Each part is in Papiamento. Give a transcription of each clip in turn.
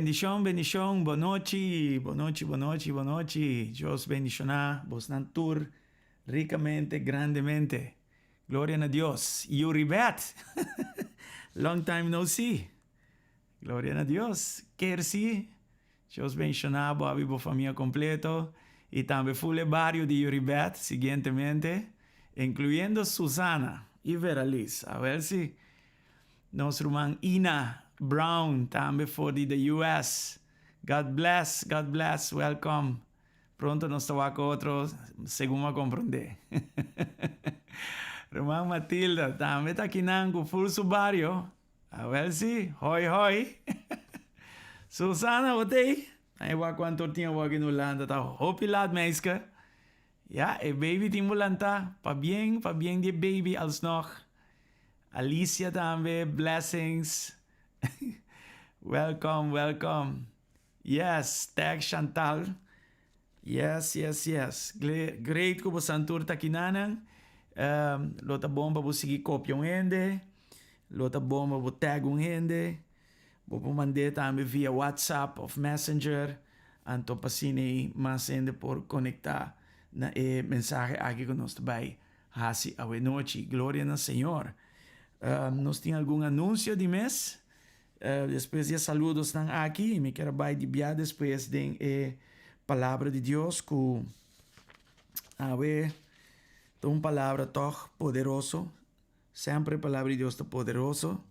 Bendishon, bendishon, bon nochi, bon nochi, bon nochi, bon nochi. Dios bendishoná bosnan tur rikamente, grandemente. Gloria na Dios. Yuribet, long time no see. Gloria na Dios. Kersi, Dios bendishoná bo abi bo famia kompleto i tambe ful e bario di Yuribet siguientemente, inkluyendo Susana i Veraliz. Awel si. Nos ruman Ina Brown tambe for di the US. God bless, God bless, welcome. Pronto nos ta wak otro, segun m'a comprende. Ruman Matilda tambe ta akinan cu full su bario. Awel si, hoi hoi. Susana, bo t'ey? Ai wak cuanto or tin awor aki na Hulanda, ta hopi laat meiske. Ya, e baby tin bo lanta. Pabien, pabien di e baby alsnog. Alicia tambe, blessings. Welcome, welcome. Yes, tag Chantal. Yes, yes, yes. Great ku bosan tur ta kinanan. Lo ta bon pa bo sigui kopia un hende. Lo ta bon pa bo tag un hende. Bo por mand'é tambe via WhatsApp of Messenger. Anto pa asina ei mas hende por konektá na e mensahe aki ku nos ta bai hasi awenochi. Gloria na Señor. Nos tin algun anunsio di mes. Despues di e saludosnan aki, mi kier a bai di bia despues den e Palabra di Dios ku awe ta un palabra tòg poderoso. Semper e Palabra di Dios ta poderoso,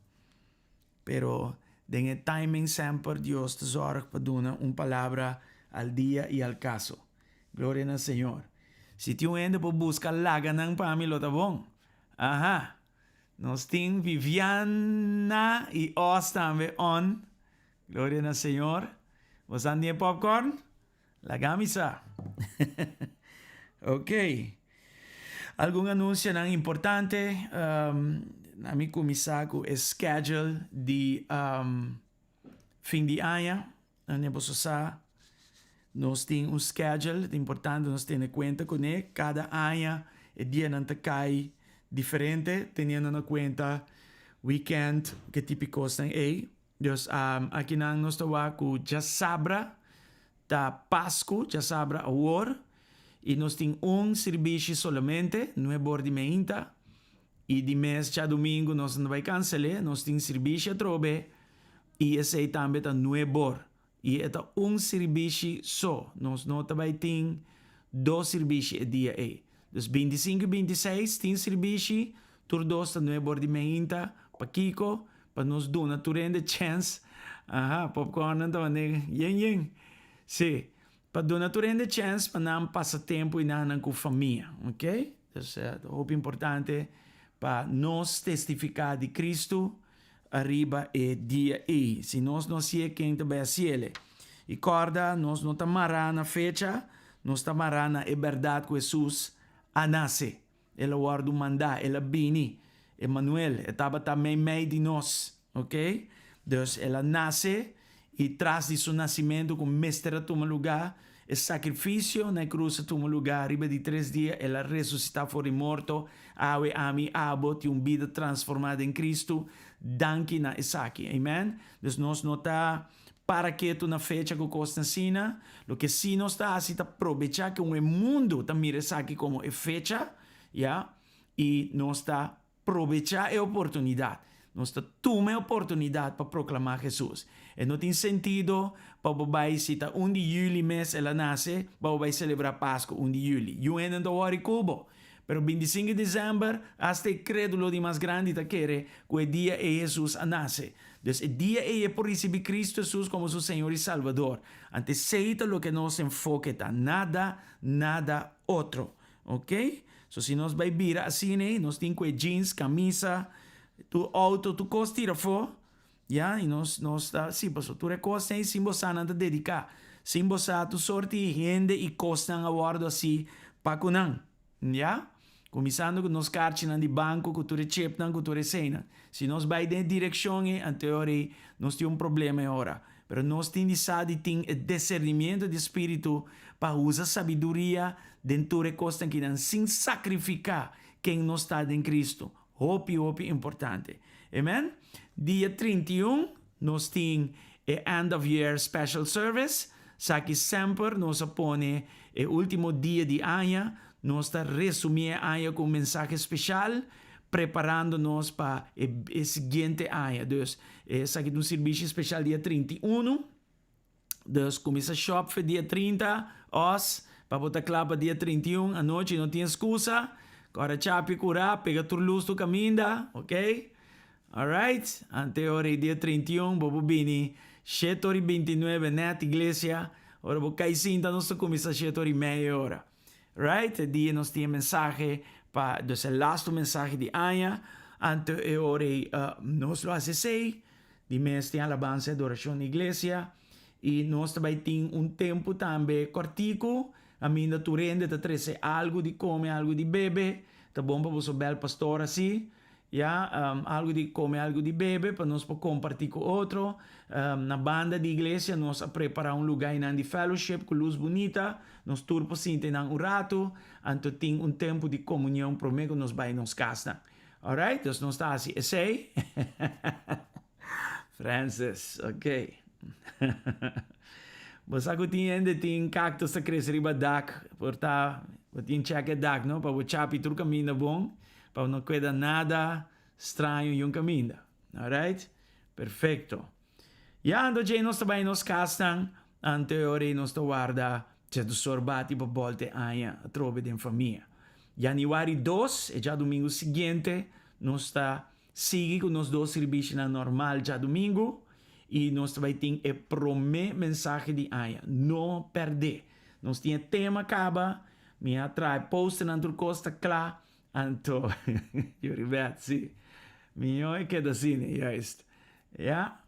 pero den e timing semper Dios ta zòrg pa duna un palabra al dia i al kaso. Gloria na Señor. Si tin un hende por buska laga nan pa mi lo ta bon. Aha. Nos tin Viviana y Os tambe on. Gloria na Señor. Bosan tin e popcorn? Laga mi sa. Ok. Algun anuncianan importante. Na mi cuminsa cu e schedule di fin di aña. Nan boso sa, nos tin un schedule, ta importante nos tene cuenta cune. Cada aña e dianan ta cay diferente, teniendo na cuenta weekend, ke tipo cosnan ey. Dus akinan nos ta wak cu djasabra ta Pascu, djasabra awor, y nos tin un sirbishi solamente, nuebor di meinta, y di mes djadumingu nos no ta bay cancele, nos tin sirbishi atrobe. I esei tambe ta nuebor. I e ta un sirbishi so. Nos no ta bai tin dos sirbishi e dia ei. Dus bintisinku i bintiseis tin sirbishi, tur dos ta nuebor di meinta. Pakiko? Pa nos duna tur hende chèns. Aha, popcornnan ta manda yen yen. Sí, pa duna tur hende chèns pa nan pasa tempu i nan ku famia. Oké? Dus ta hopi importante pa nos testifiká di Kristu ariba e dia ei. Si nos no hasié, ken ta bai hasiele? I kòrda, nos no ta mará na fecha, nos ta mará na e bèrdat ku Hesus a nase. El a wòrdu mandá, el a bini. Emanuel, e tabata meimei di nos. Oké? Dus el a nase i tras di su nasimentu ku mester a tuma lugá, e sakrifisio na e krus a tuma lugá, riba di tres dia el a resusitá for di morto, awe ami i abo tin un bida transformá den Kristu, danki na esaki. Amen. Dus nos no ta para ketu na fecha ku kosnan asina, loke sí nos ta hasi ta probechá ku e mundu ta mira esaki komo e fecha, ya, i nos ta Probechá e oportunidat. Nos ta tuma e oportunidat pa proklamá Hesus. E no tin sentido pa bo bai si ta un di yüli mes el a nase, pa bo bai selebrá Pasku un di yüli. Yu hende no ta wòri ku bo. Pero bintisinku di desèmber, asta e krédulo di mas grandi ta kere ku e dia ei Hesus a nase. Dus e dia ei e por risibí Kristu Hesus komo su Señor i Salbador. Ante esei ta loke nos enfoke ta, nada, nada otro. Ok, so si nos bai bira asina ei, nos tin ku e jeans, kamisa, tur auto, tur kos tira afó, ya, i nos nos ta, si, pasobra tur e kosnan ei sin bo sa nan ta dediká, sin bo sa tur sorti di hende i kosnan a wòrdu hasi pa ku nan, ya. Kuminsando ku nos karchinan di banko, ku tur e chipnan, ku tur eseinan. Si nos bai den e direkshon ei, anto e ora ei nos tin un problema e ora. Pero nos tin di sa di tin e discernimiento di spiritu pa usa sabiduria den tur e cosnan kinan sin sacrifica ken nos ta den Cristo. Hopi hopi importante. Amen. Dia 31 nos tin e end of year special service. Sa ki semper nos a pone e ultimo dia di aña, nos ta resumi e aña cu un mensahe special, preparando nos pa e siguiente aña. Dus, esaki ta un servicio special dia 31. Dus cuminsa shop pa dia 30, os, pa bo ta cla pa dia 31, anochi no tin excusa. Ora chapi cura, pega tur luz tur caminda, ok? Alright? Anto ora dia 31, bo por bini 7:29 net iglesia. Ora bo cay sinta, nos ta cuminsa 7:30 ora. Right? E dia nos tin mensahe pa, dus e laatste mensahe di aña. Anto e ora nos lo haci esey. Di mes tin alabansa y adoracion na iglesia. Y nos tambe tin un tempo tambe cortico. Aminda tur hende ta trece algo di come, algo di bebe. Ta bon pa bo bel pastor asina. Ya, algo di come, algo di bebe, pa nos por comparti cu otro. Na banda di iglesia, nos a prepara un lugar di fellowship cu luz bunita. Nos tur por sinta un rato. Anto tin un tempo di comunion prome cu nos bay nos cas. Alright? Dus nos ta asina, esey. Francis, ok. Bo cu tin hende tin cactus ta crece riba dak, por ta, tin check e dak, no? Pa bo chapi tur caminda bon, pa no keda nada straño ningun caminda. Alright? Perfecto. Ya, anto djey nos ta bay nos cas, anto ora nos ta warda djesdos or bati pa bolbe aña atrobe den famia. Januari 2, e diadomingo siguiente, nos ta sigui cu nos dos servicio normal diadomingo y nos tambe tin e prome mensahe di aña. No perde. Nos tin tema caba, mi a traha poster nan tur cos ta cla, anto, Yuribet, si. Mi e keda asina, juist. Ja?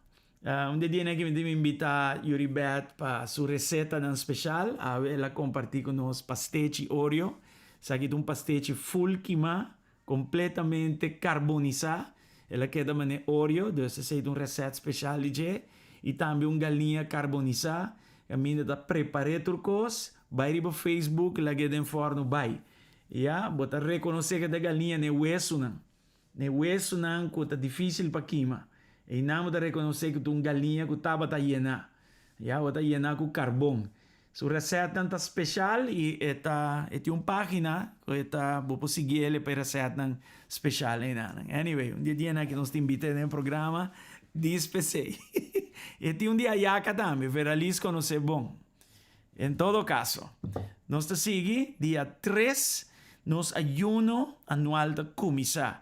Un dia cu mi invita Yuribet pa su receta nan special, el a comparti cu nos pastechi Oreo. Esaki un pastechi full kima, completamente carbonisa. El a keda mane Oreo, dus esey ta un receta special di dje. Y tambe un galiña carbonisa. Ami ta prepara tur cos, bay riba Facebook, lag'e den forno bay. Ja, bo ta reconoce cu e galiña n'e weso nan. N'e weso nan cu ta dificil pa kima. Y nan bo ta reconoce cu un galiña cu tabata yena. Ja, ta yena cu carbon. Su receta ta special y e tin un pagina cu ta bo por sigui e pa receta special ey. Anyway, un dia dia cu nos ta invita den programa di SPC. Y tin un di hayaca tambe, Veralis conoce bon. En todo caso, nos ta sigui dia 3, nos ayuno anual ta cuminsa.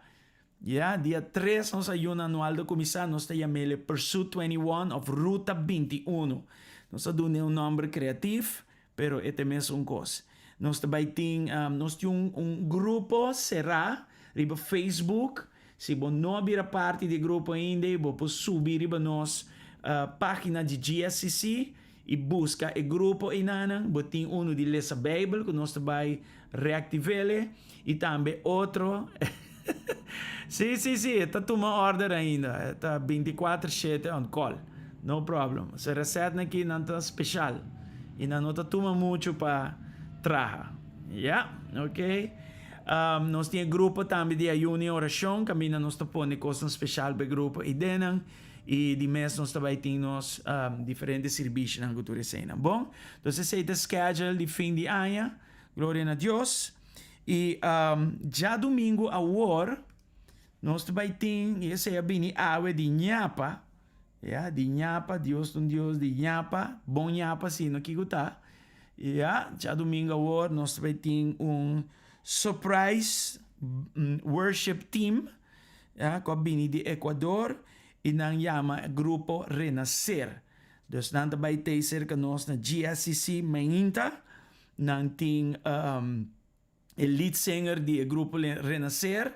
Ja, dia 3 nos ayuno anual ta cuminsa, nos ta yam'e Pursuit 21 of Ruta 21. Nos ta duna un nomber creativo, pero e mesun cos. Nos tambe tin, nos tin un grupo cera riba Facebook. Si bo no bira parti di e grupo ainda, bo por subi riba nos pagina di GSCC y busca e grupo einan, bo tin un di lesa Bijbel, cu nos ta bay reactiva y tambe otro. Si, ta tuma order ainda. Ta 24/7 on call. No problem. E receta aki no ta special. Y no ta tuma mucho pa traha. Yeah, ok. Nos tin grupo tambe di ayuno y oracion, caminda nos ta pone cos special pa e grupo y denan. Y di mes nos tambe tin nos diferente servicio na cultura escena. Bon, anto esey ta schedule di fin di aña. Gloria na Dios. Y diadomingo awor, nos tambe tin, esey a bini awe di ñapa, ja, di ñapa, Dios un Dios di ñapa, bon ñapa sino cu ta. Ja, diadomingo awor nos tambe tin un surprise worship team, ja, cu a bini di Ecuador y nan yama Grupo Renacer. Dus nan tambe ta cerca nos na GSCC mainta, nan tin e lead singer di Grupo Renacer,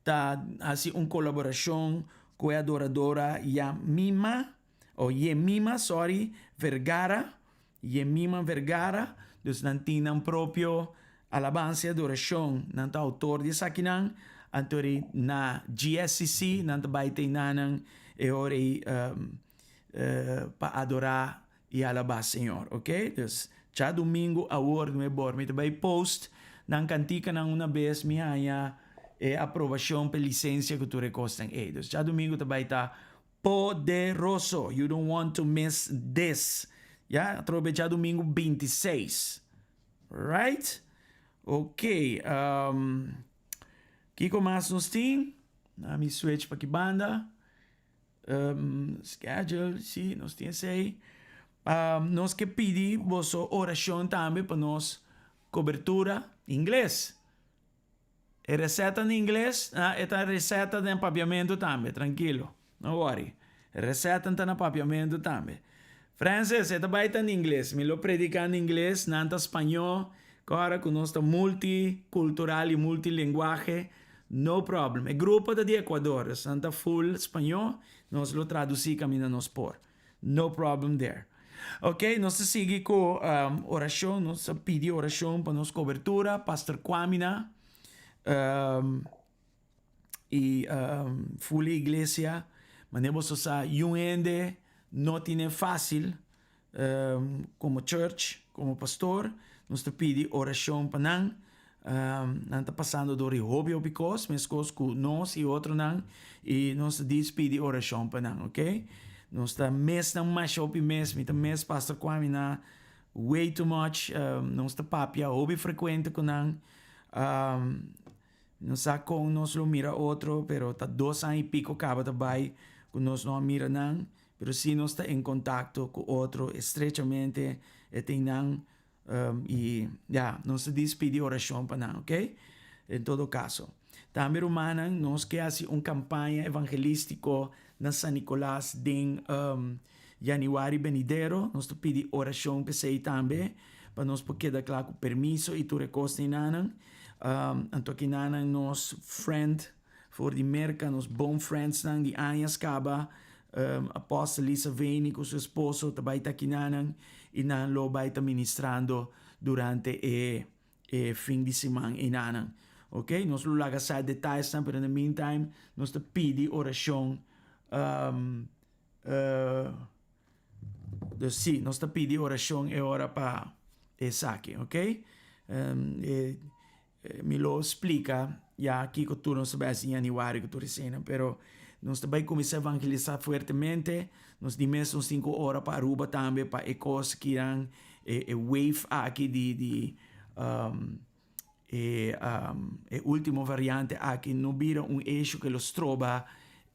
ta haci un colaboracion cu e adoradora Yamima, of Yemima, sorry, Vergara, Yemima Vergara, dus nan tin nan propio alabansa y adoracion, nan ta autor di esakinan, anto na GSCC, nan ta bay nan e ora pa adora y alaba Señor, ok? Dus, diadomingo awor 9 or, mi bay post nan cantica nan una bes mi haya e aprobacion pa licencia cu tur cos nan. Dus diadomingo tambe ta. Poderoso! You don't want to miss this. Ya, atrobe djadumingu 26. Right? Ok. Kiko mas nos tin? Na mi switch pa ki banda. Schedule, si, nos tin esei. Nos ke pidi boso orashon tambe pa nos kobertura ingles. E receta na ingles, ah, e ta receta den papiamento tambe, trankilo, no worry. E receta ta na papiamento tambe. Francis, e ta bai ta na ingles, mi lo predica na ingles, nan ta spañó, kora ku nos ta multicultural y multilenguaje, no problem. E grupo ta di Ecuador, dus nan ta full spañó, nos lo traduci kaminda nos por. No problem there. Ok, nos ta sigui ku um, orashon, nos ta pidi orashon pa nos kobertura, Pastor Kwamina i full e iglesia. Manera boso sa, yun hende no tine fácil komo church, komo pastor. Nos ta pidi orashon pa nan. Nan ta pasando dor di hopi hopi kos, meskos ku nos i otronan, i nos ta dis pidi orashon pa nan, ok? Nos ta mes nan masha hopi mes, mi ta mes Pastor Kwame na way too much, nos ta papia hopi frekuente ku nan, no sa kon nos lo mira otro, pero ta dos aña i piko kaba ta bai ku nos no a mira nan, pero si nos ta en kontakto ku otro estrechamente, e tin nan. I ya, nos ta dispidi orashon pa nan, ok? En todo kaso. Tambe rumannan, nos ke hasi un kampaña evangelístiko na San Nicolas den yanüari benidero. Nos ta pidi orashon p'esei tambe, pa nos por keda kla ku permiso i tur e kos einanan. Anto kinanan nos friend for di Merka, nos bon friendsnan di añas kaba, Apostel Lisa Veni ku su esposo ta bai ta kinanan i nan lo bai ta ministrando durante e e fin di siman einanan. Ok, nos lo laga sa e detayesnan, pero in the meantime nos ta pidi orashon. Dus sí, nos ta pidi orashon e ora pa esaki, ok? E Mi lo splika ya kiko tur nos ta bai hasi yanüari ku tur eseinan, pero nos ta bai kuminsá evangelisá fuertemente. Nos di mes nos tin ku ora pa Aruba tambe pa e kos kinan e e wave aki di di e e ultimo variante aki no bira un issue ke lo stroba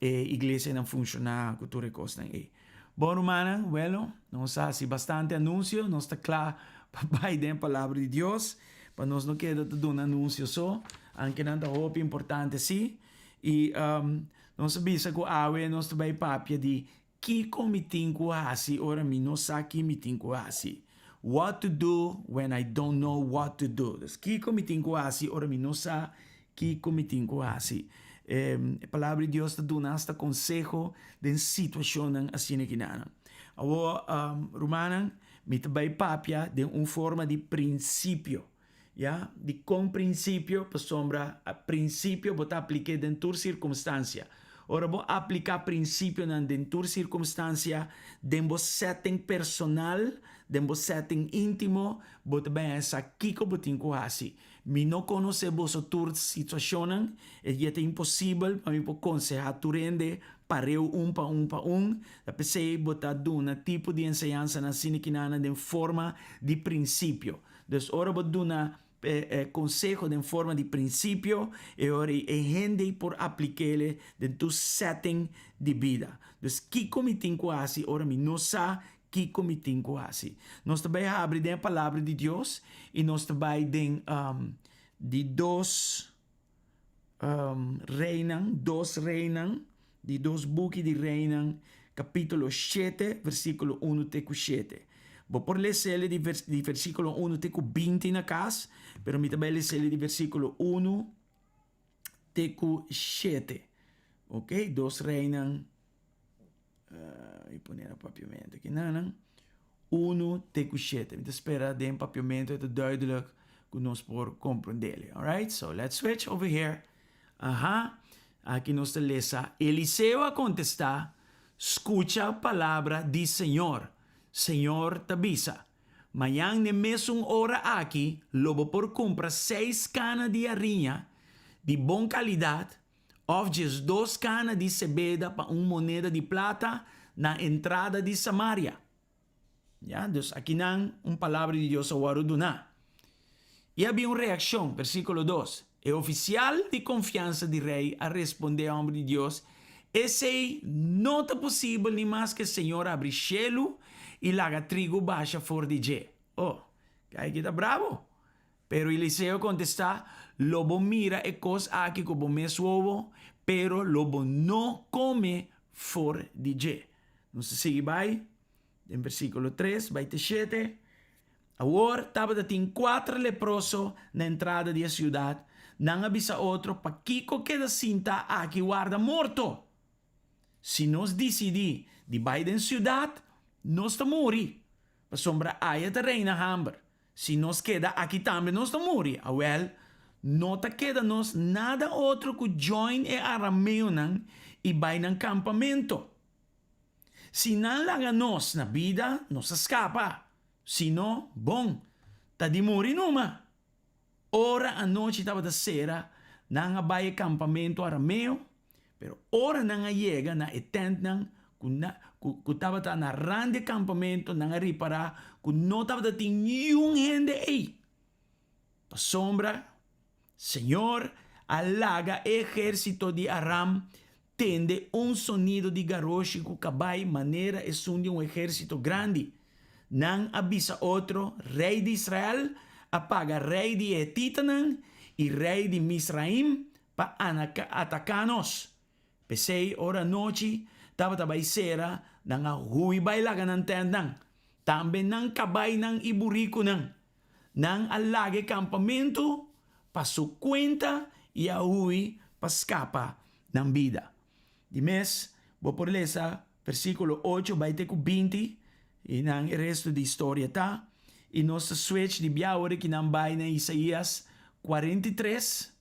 e iglesianan funshoná ku tur e kosnan ei. Bon rumannan, welo, nos a hasi bastante anunsio, nos ta kla pa bai den Palabra di Dios, pa nos no keda ta duna anunsio so, anke nan ta hopi importante si. I nos a bisa ku awe nos ta bai papia di kiko mi tin ku hasi ora mi no sa ki mi tin ku hasi. What to do when I don't know what to do. Dus kiko mi tin ku hasi ora mi no sa Kiko mi tin ku hasi? E Palabra di Dios ta duna asta konseho den situashonnan asina kinanan. Awor, rumannan, mi ta bai papia den un forma di prinsipio. Ya? Dikon prinsipio? Pasobra prinsipio bo ta aplik'é den tur sirkumstansia. Ora bo apliká prinsipionan den tur sirkumstansia, den bo setting personal, den bo setting íntimo, bo ta bai haña sa kiko bo tin ku hasi. Mi no konosé boso tur situashonnan, e ya ta imposibel pa mi por konsehá tur hende pareu un pa un pa un. Ta p'esei bo ta duna tipo di enseñansanan asina kinanan den forma di prinsipio. Dus ora bo duna konseho den forma di prinsipio, e ora ei e hende por aplik'é den tur setting di bida. Dus kiko mi tin ku hasi ora mi no sa Kiko mi tin ku hasi? Nos ta bai habri den e Palabra di Dios i nos ta bai den di dos Reinan, dos Reinan, di dos buki di Reinan, kapítulo shete, versíkulo unu te ku shete. Bo por les'e di di versíkulo unu te ku 20 na kas, pero mi ta bai les'e di versíkulo 1 te ku shete. Ok, dos Reinan. Mi pone na papiamento aki nan. Uno te ku shete. Mi ta spera den papiamento e ta duidelijk ku nos por comprendele. Alright, so let's switch over here. Aha, aki nos ta lesa. Eliseo a kontestá, Skucha palabra di Señor. Señor ta bisa, Mañan n'e mesun ora aki lo bo por kumpra seis kana di hariña di bon kalidat. òf 12 kana di sebeda pa un moneda di plata na entrada di Samaria. Ya, dus akinan un palabra di Dios a wòrdu duná. I a bin un reakshon, versíkulo 2. E ofisial di konfiansa di rei a respondé e hòmber di Dios, Esei no ta posibel ni maske Señor habri shelu i laga trigu basha for di dje. Oh, kai aki ta brabo! Pero Eliseo a kontestá, Lo bo mira e kos aki ku bo mes wowo, pero lo bo no kome for di dje. Nos ta sigui bai den versíkulo 3 bai te 7. Awor tabata tin kuater leproso na entrada di e siudat. Nan a bisa otro, Pakiko keda sinta aki warda morto? Si nos disidí di bai den siudat, nos ta muri, pasobra aya ta reina hamber. Si nos keda aki tambe nos ta muri. Awel, no ta keda nos nada otro ku join e arameonan i bai nan kampamento. Si nan laga nos na bida, nos a skapa. Si no, bon, ta di muri numa. Ora anochi tabata sera, nan a bai e kampamento arameo, pero ora nan a yega na e tèntnan ku na ku ku tabata na rand di e kampamento, nan a ripará ku no tabata tin niun hende ei. Pasobra Señor a laga e ehérsito di Aram tende un sonido di garoshi ku kabai manera esun di un ehérsito grandi. Nan a bisa otro, Rei di Israel a paga rei di e hetitanan i rei di Misraim pa ataká nos. P'esei, ora anochi tabata bai sera, nan a hui bai laga nan tèntnan, tambe nan kabainan i burikunan. Nan a laga e kampamentu pa su kuenta i a hui pa skapa nan bida. Di mes, bo por lesa versíkulo 8 bai te ku 20 i nan e restu di historia ta. I nos ta switch di bia ora ki nan bai na Isaías 43.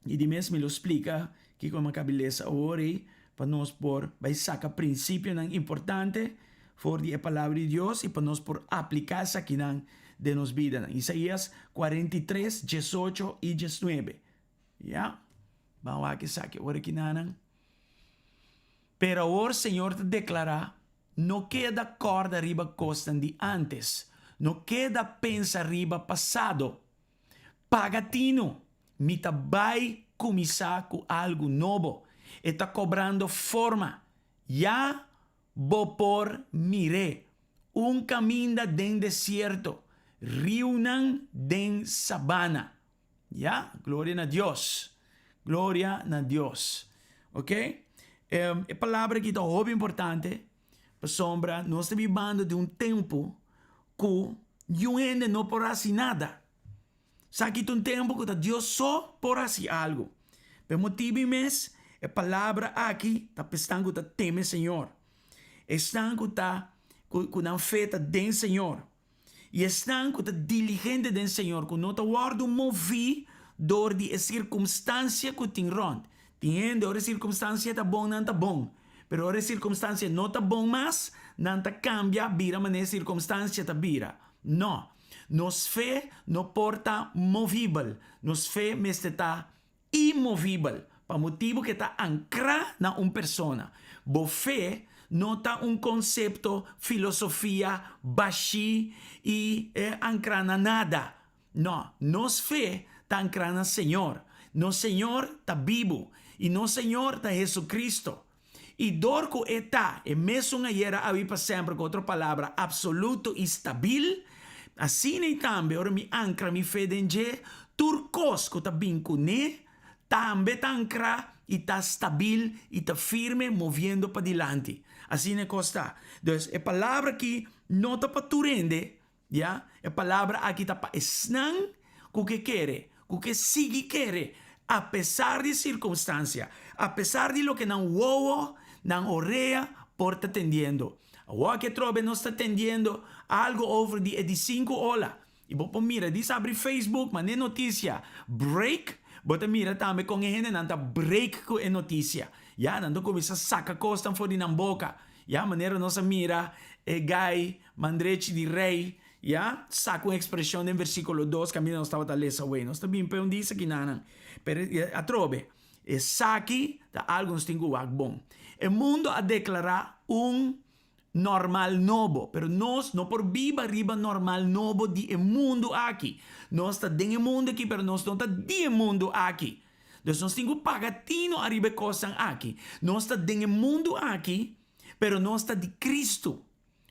I di mes mi lo splika kiko mi a kabi lesa awor ei pa nos por bai saka prinsipionan importante for di e Palabra di Dios i pa nos por apliká esakinan den nos bidanan. Isaías 43, 18 i 19. Ya, ban wak esaki awor aki nanan. Pero awor Señor ta deklará, No keda kòrda riba kosnan di ántes, no keda pensa riba pasado. Paga tinu, mi ta bai kuminsá ku algu nobo. E ta kobrando forma. Ya bo por mir'é. Un kaminda den desierto, riunan den sabana. Ya, gloria na Dios. Gloria na Dios. Ok? E palabra aki ta hopi importante pasobra nos ta bibando den un tempu ku niun hende no por hasi nada. Sa ki ta un tempu ku ta Dios so por hasi algu. P'e motibu mes e palabra aki ta pa esnan ku ta teme Señor, esnan ku ta ku nan fe ta den Señor i esnan ku ta diligente den Señor, ku no ta wòrdu moví dor di e sirkumstansia ku tin rònt. Tin hende ora e sirkumstansia ta bon nan ta bon, pero ora e sirkumstansia no ta bon mas nan ta kambia bira manera e sirkumstansia ta bira. No. Nos fe no por ta movibel. Nos fe mester ta imovibel, pa motibu ku e ta ankrá na un persona. Bo fe no ta un konsepto, filosofia bashí i ankrá na nada. No, nos fe ta ankrá na Señor. Nos Señor ta bibu, i nos Señor ta Jesucristo. I dor ku e ta e mesun ayera, awe i pa semper, ku otro palabra, absoluto i stabil, asina i tambe ora mi ankra mi fe den dje, tur kos ku ta bin kuné tambe ta ankrá i ta stabil i ta firme moviendo padilanti. Asina e kos ta. Dus, e palabra aki no ta pa tur hende, Ya, e palabra aki ta pa esnan ku ke kere, ku ke sigui kere, apesar di sirkunstansia, apesar di loke nan wowo, nan orea por ta tendiendo. Awor aki atrobe nos ta tendiendo algu over di e di sinku ola. I bo por mira, dis abri Facebook, manda e notisia break, bo ta mira tambe kon e hendenan ta break ku e notisia. Ya, nan ta kuminsá saka kosnan for di nan boka. Ya, manera nos a mira e gai Mandrechi di rei, ya, saka un ekspreshon den versíkulo 2 kaminda nos tabata lesa awey. Nos ta bin p'e un disa kinanan. Pero atrobe, Esaki ta algu nos tin ku wak bon. E mundu a deklará un normal nobo, pero nos no por biba riba normal nobo di e mundu aki. Nos ta den e mundu aki, pero nos no ta di e mundu aki. Dus nos tin ku paga tino ariba e kosnan aki. Nos ta den e mundu aki, pero nos ta di Kristu.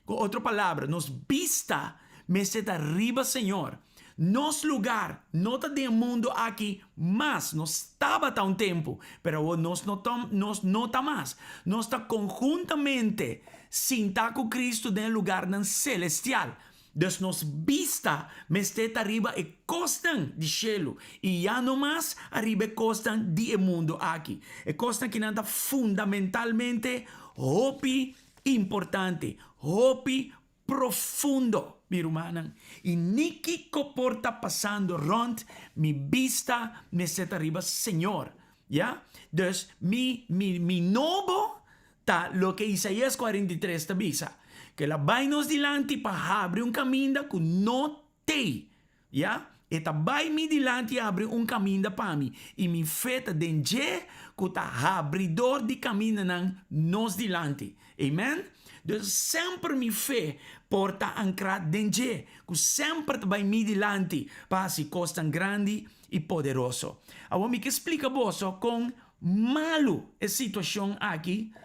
Ku otro palabra, nos bista mester ta riba Señor. Nos lugar no ta den e mundu aki mas. Nos tabata un tempu, pero awor nos no ta, nos no ta mas. Nos ta konhuntamente sintá ku Kristu den e lugarnan selestial. Dus nos bista mester ta riba e kosnan di shelu i ya no mas ariba e kosnan di e mundu aki. E kosnan kinan ta fundamentalmente hopi Importante, hopi profundo, mi rumannan. I ni kiko por ta pasando rond mi bista mester ta riba Señor. Ya? Dus mi, mi, mi nobo ta loke Isaías 43 ta bisa, ku el a bai nos dilanti pa habri un kaminda ku no t'ei. Ya, e ta bai mi dilanti i habri un kaminda pa mi, i mi fe ta den dje ku ta habridor di kamindanan nos dilanti. Amen? Dus semper mi fe por ta ankrá den dje, ku semper ta bai mi dilanti pa hasi kosnan grandi i poderoso. Awor mi ke splika boso kon malu e situashon aki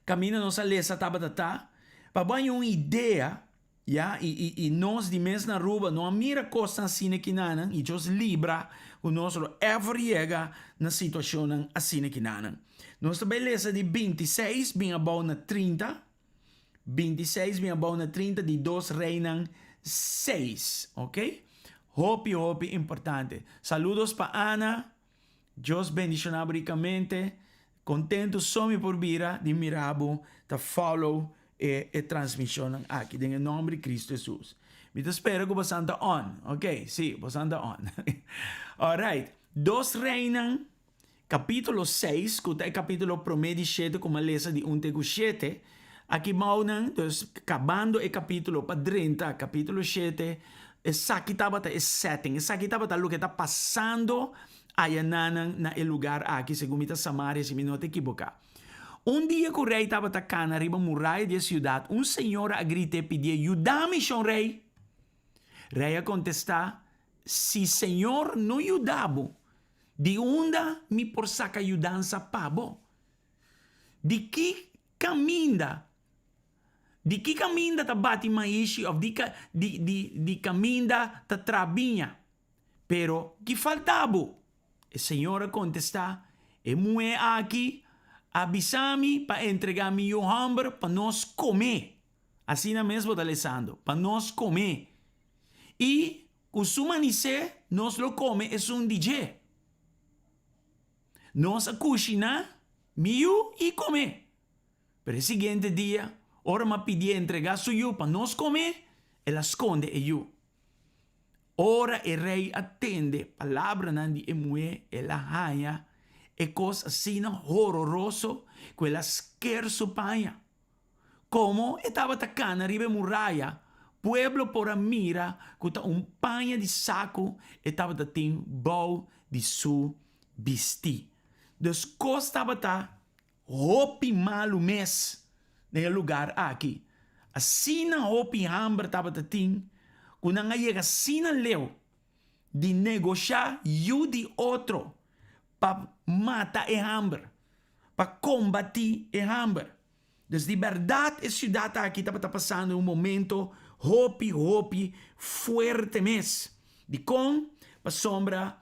Kaminda nos a lesa tabata ta pa bo haña un idea, ya, i i i nos di mes na Aruba no a mira kosnan asina kinanan i Dios libra ku nos lo ever yega na situashonnan asina kinanan. Nos ta bai lesa di 26 bin abou na 30, 26 bin abou na 30 di Dos Reinan 6, ok? Hopi hopi importante. Saludos pa Ana. Dios bendiciona bo ricamente. Contento so mi por bira di mira bo ta follow e e transmisionnan aki den e nomber di Cristo Jesus. Mi ta spera cu bosan ta on. Ok, si, bosan ta on. Alright, Dos Reinan capitulo 6, cu ta e capitulo prome di shete cu mi a lesa di un te cu shete. Aki bounan, dus kabando e kapítulo pa drenta kapítulo shete, esaki tabata e setting, esaki tabata loke ta pasando ayananan na e lugar aki, segun mi ta Samaria si mi no ta ekiboká. Un dia ku rei tabata kana riba muraya di e siudat, un señora a grit'é pidié, Yuda mi, shon rei! Rei a kontestá, Si Señor no yuda bo, di unda mi por saka yudansa pa bo? Di ki kaminda, di ki kaminda ta bati maishi òf di di di di kaminda ta tra biña? Pero ki falta bo? E señor a kontestá, E muhé aki a bisa mi pa entregá mi yu hòmber pa nos kom'é. Asina mes bo ta lesando, pa nos kom'é. I ku su manisé nos lo kome esun di dje. Nos a kushiná mi yu i kom'é. Pero e siguiente dia, ora m'a pidié entregá su yu pa nos kom'é, el a skonde e yu. Ora e rei a tende palabranan di e muhé, el a haña e kos asina hororoso ku el a sker su paña. Komo e tabata kana riba e muraya, pueblo por a mira ku ta un paña di saku e tabata tin bou di su bistí. Dus kos tabata hopi malu mes den e lugar aki. Asina hopi hamber tabata tin ku nan a yega asina leu di negoshá yu di otro pa mata e hamber, pa kombatí e hamber. Dus di bèrdat e siudat aki tabata pasando un momento hopi hopi fuerte mes. Dikon? Pasobra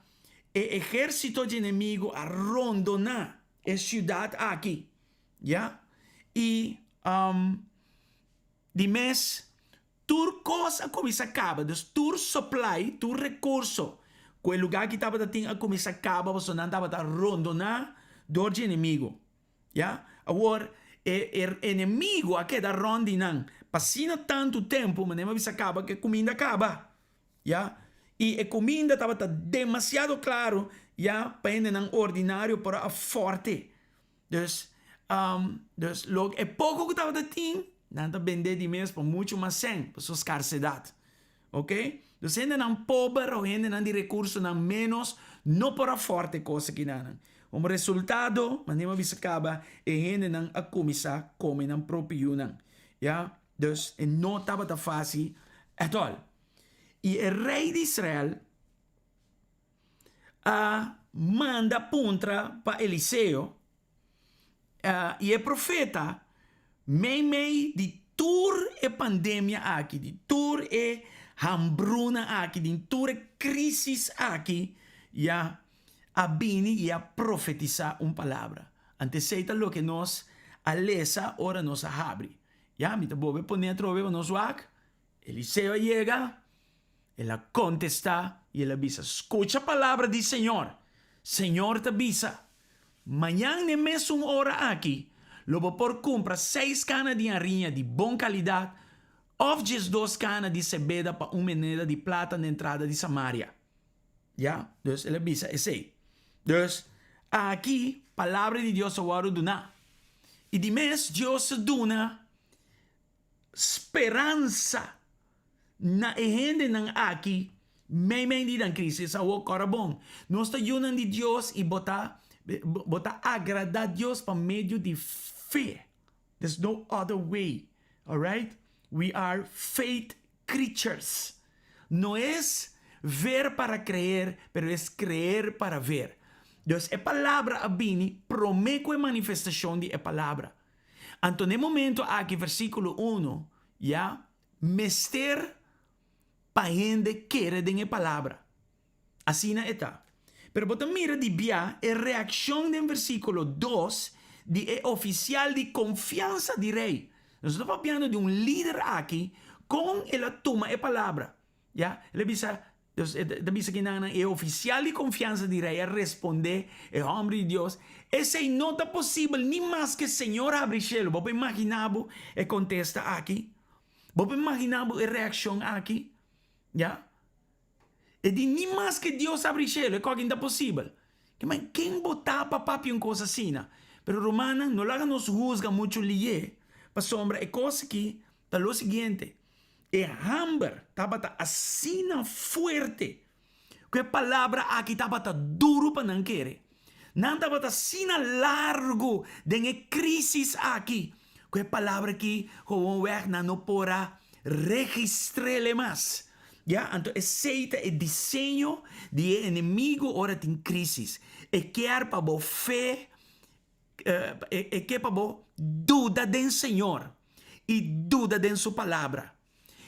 e ehérsito dje enemigu a rondoná e siudat aki, ya, i di mes tur kos a kuminsá kaba, dus tur supply, tur rekurso ku e lugá aki tabata tin a kuminsá kaba pasobra nan tabata rondoná dor dje enemigu. Ya, awor e e enemigu a keda rònt di nan pa asina tantu tempu, manera mi a bisa kaba, ku e kuminda a kaba. Ya, i e kuminda tabata demasiado klaru ya pa hendenan ordinario por a afòrt'e. Dus, dus lo e poko ku tabata tin, nan ta bend'é di mes pa muchu mas sèn, pasobra skarsedat. Oke? Dus hendenan pober o hendenan di rekursonan ménos no por afòrt e kos akinanan. Komo resultado, manera mi a bisa kaba, e hendenan a kuminsá kome nan propio yunan. Ya, dus e no tabata fásil at all. I e rei di Israel a manda puntra pa Eliseo, I e profeta, meimei di tur e pandemia aki, di tur e hambruna aki, di tur e crisis aki, ya a bini i a profetisa un palabra. Anto esei ta loke nos a lesa ora nos a habri. Ya, mi ta bolbe pone atrobe pa nos wak. Eliseo a yega, el a kontestá i el a bisa, Skucha palabra di señor. Señor ta bisa, Mañan n'e mesun ora aki lo bo por kumpra seis kana di hariña di bon kalidat òf diesdos kana di sebeda pa un meneda di plata n'e entrada di Samaria. Ya, dus el a bisa esei. Dus, aki palabra di Dios a wòrdu duná. I di mes Dios a duna Speransa na e hendenan aki meimei di nan crisis. Awor kora bon, nos ta yunan di Dios i bo ta bo ta agrada Dios pa medio di fe. There's no other way, alright? We are faith creatures. No es ver para creer, pero es creer para ver. Dus e palabra a bini prome ku e manifestacion di e palabra. Anto n'e momento aki, versíkulo uno, ya, mester pa hende kere den e palabra. Asina e ta. Pero bo ta mira di bia e reakshon den versíkulo dos di e ofisial di konfiansa di rei. Nos ta papiando di un lider aki, kon el a tuma e palabra. Ya, el a bisa, Dus e ta bisa kinan e ofisial di konfiansa di rei a respondé e hòmber di Dios, Esei no ta posibel ni maske Señor habri shelu. Bo por imaginá bo e kontesta aki? Bo por imaginá bo e reakshon aki? Ya. E di, Ni maske Dios habri shelu, e kòke no ta posibel. Kiman, ken bo ta pa papia un kos asina? Pero rumannan, no laga nos husga muchu lié, pasobra e kos aki ta lo siguiente, E hamber tabata asina fuerte ku e palabra aki tabata duru pa nan kere. Nan tabata asina largu den e krísis aki ku e palabra aki gewoonweg nan no por a registr'é mas. Ya, anto esei ta e diseño di e enemigu ora tin krísis. E kier pa bo fe E ke pa bo duda den Señor i duda den Su Palabra.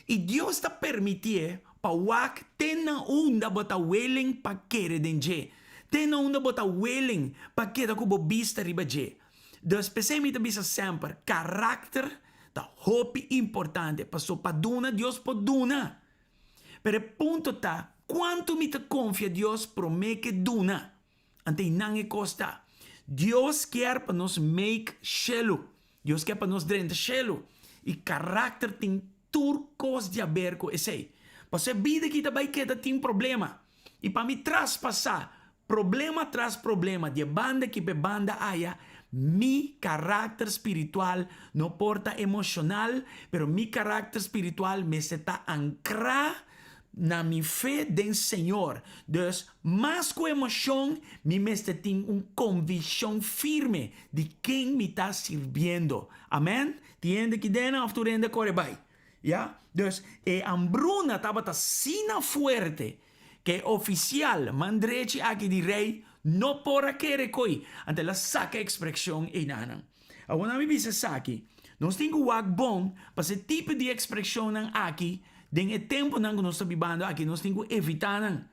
I Dios ta permitié pa wak te na unda bo ta willing pa kere den dje, te na unda bo ta willing pa keda ku bo bista riba dje. Dus p'esei mi ta bisa semper, karakter ta hopi importante, paso pa duna Dios por duna. Pero e punto ta, kuantu mi ta konfia Dios promé ke duna? Ante nan e kos ta. Dios kier pa nos make shelu. Dios kier pa nos drenta shelu. I karakter tin tur kos di haber ku esei. Pasobra e bida aki ta bai keda tin problema. I pa mi traspasá problema tras problema di e banda aki pa e banda aya, mi karakter spiritual no por ta emoshonal, pero mi karakter spiritual mester ta ankrá Na mi fe den Señor. Dus, mas ku emoshon, mi mester tin un konvikshon firme di ken mi ta sirbiendo. Amen? Tin hende ki dena òf tur hende a kore bai? Ya? Dus, e hambruna tabata asina fuerte ku e ofisial man drechi aki di rei no por a kere koi. Anto el a saka e ekspreshon einanan. Awor nan mi bisa esaki, nos tin ku wak bon pasobra e tipo di ekspreshonnan aki den e tempunan ku nos ta bibando aki nos tin ku evitá nan.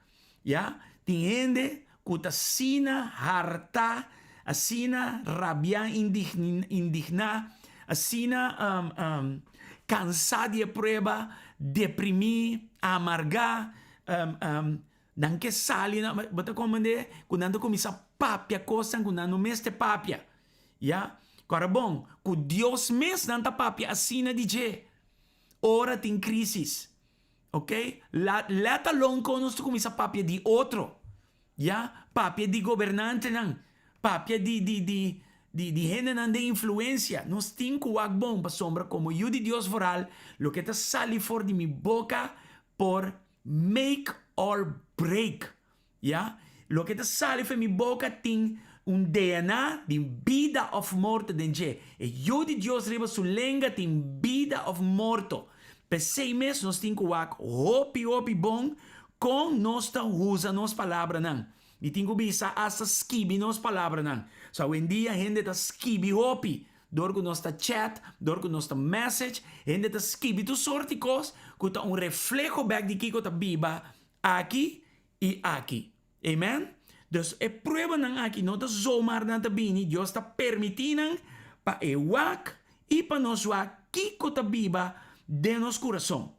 Ya, tin hende ku ta asina hartá, asina rabiá, indigná, asina kansá di e prueba, deprimí, amargá, nan ke sali, bo ta komprendé ku nan ta kuminsá papia kosnan ku nan no mester papia. Ya, kòrda bon, ku Dios mes nan ta papia asina di dje ora tin krísis. Oke, let alone kon nos ta kuminsá papia di otro. Ya, papia di gobernantenan, papia di di di di di hendenan den influensia. Nos tin ku wak bon pasobra komo yu di Dios vooral loke ta sali for di mi boka por. make or break. Ya, loke ta sali for mi boka tin un DNA di bida of morto den dje. E Yu di Dios riba su lenga tin bida of morto. P'esei mes nos tin ku wak hopi hopi bon kon nos ta usa nos palabranan. Mi tin ku bisa asta skibi nos palabranan. So awendia hende ta skibi hopi. Dor ku nos ta chat, dor ku nos ta message, hende ta skibi tur sort di kos ku ta un refleho bek di kiko ta biba aki i aki. Amen? Dus e pruebanan aki no ta zomaar nan ta bini, Dios ta permití nan pa e wak i pa nos wak kiko ta biba den nos kurason.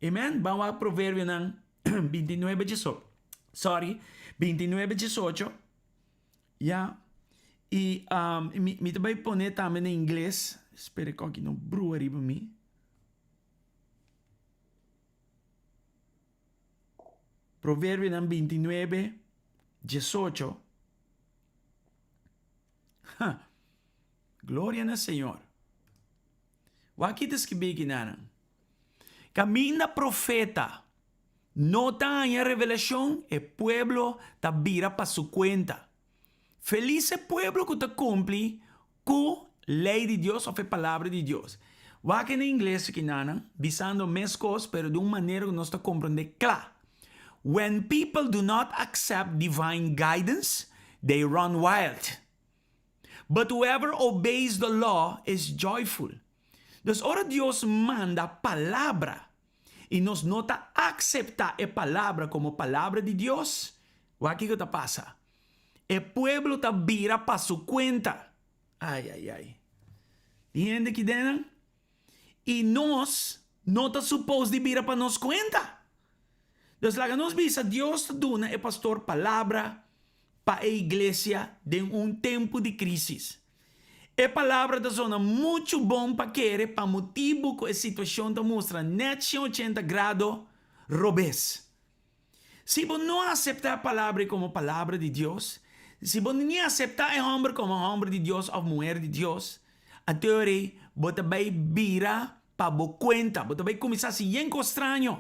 Amen? Ban wak Proverbionan 29 dieso, sorry, 29 18. Ya. I um, mi, mi ta bai pone tambe na ingles. Spera ku aki no brua riba mi. Proverbionan 29, 18. Ha. Gloria na Señor. Wak ta skibí aki nanan. Kaminda profeta no ta haña revelashon, e pueblo ta bira pa su kuenta. Felis e pueblo ku ta kumpli ku lei di Dios òf e palabra di Dios. Wak na ingles aki nanan, bisando meskos pero di un manera ku nos ta komprondé kla. When people do not accept divine guidance, they run wild. But whoever obeys the law is joyful. Dus ora Dios manda palabra i nos no ta akseptá e palabra komo palabra di Dios, wak kiko ta pasa? E pueblo ta bira pa su kuenta. Ai, ai, ai. Tin hende ki den nan? I nos no ta supos di bira pa nos kuenta. Dus laga nos bisa Dios ta duna e pastor palabra pa e iglesia den un tempu di krisis. E palabra ta zona muchu bon pa kere pa motibu ku e situashon ta mustra nèt 180 grado robes. Si bo no aseptá e palabra ei komo palabra di Dios, si bo ni aseptá e hòmber komo hòmber di Dios òf muher di Dios, anto e ora ei bo ta bai bira pa bo kuenta, bo ta bai kuminsá hasi yen kos straño.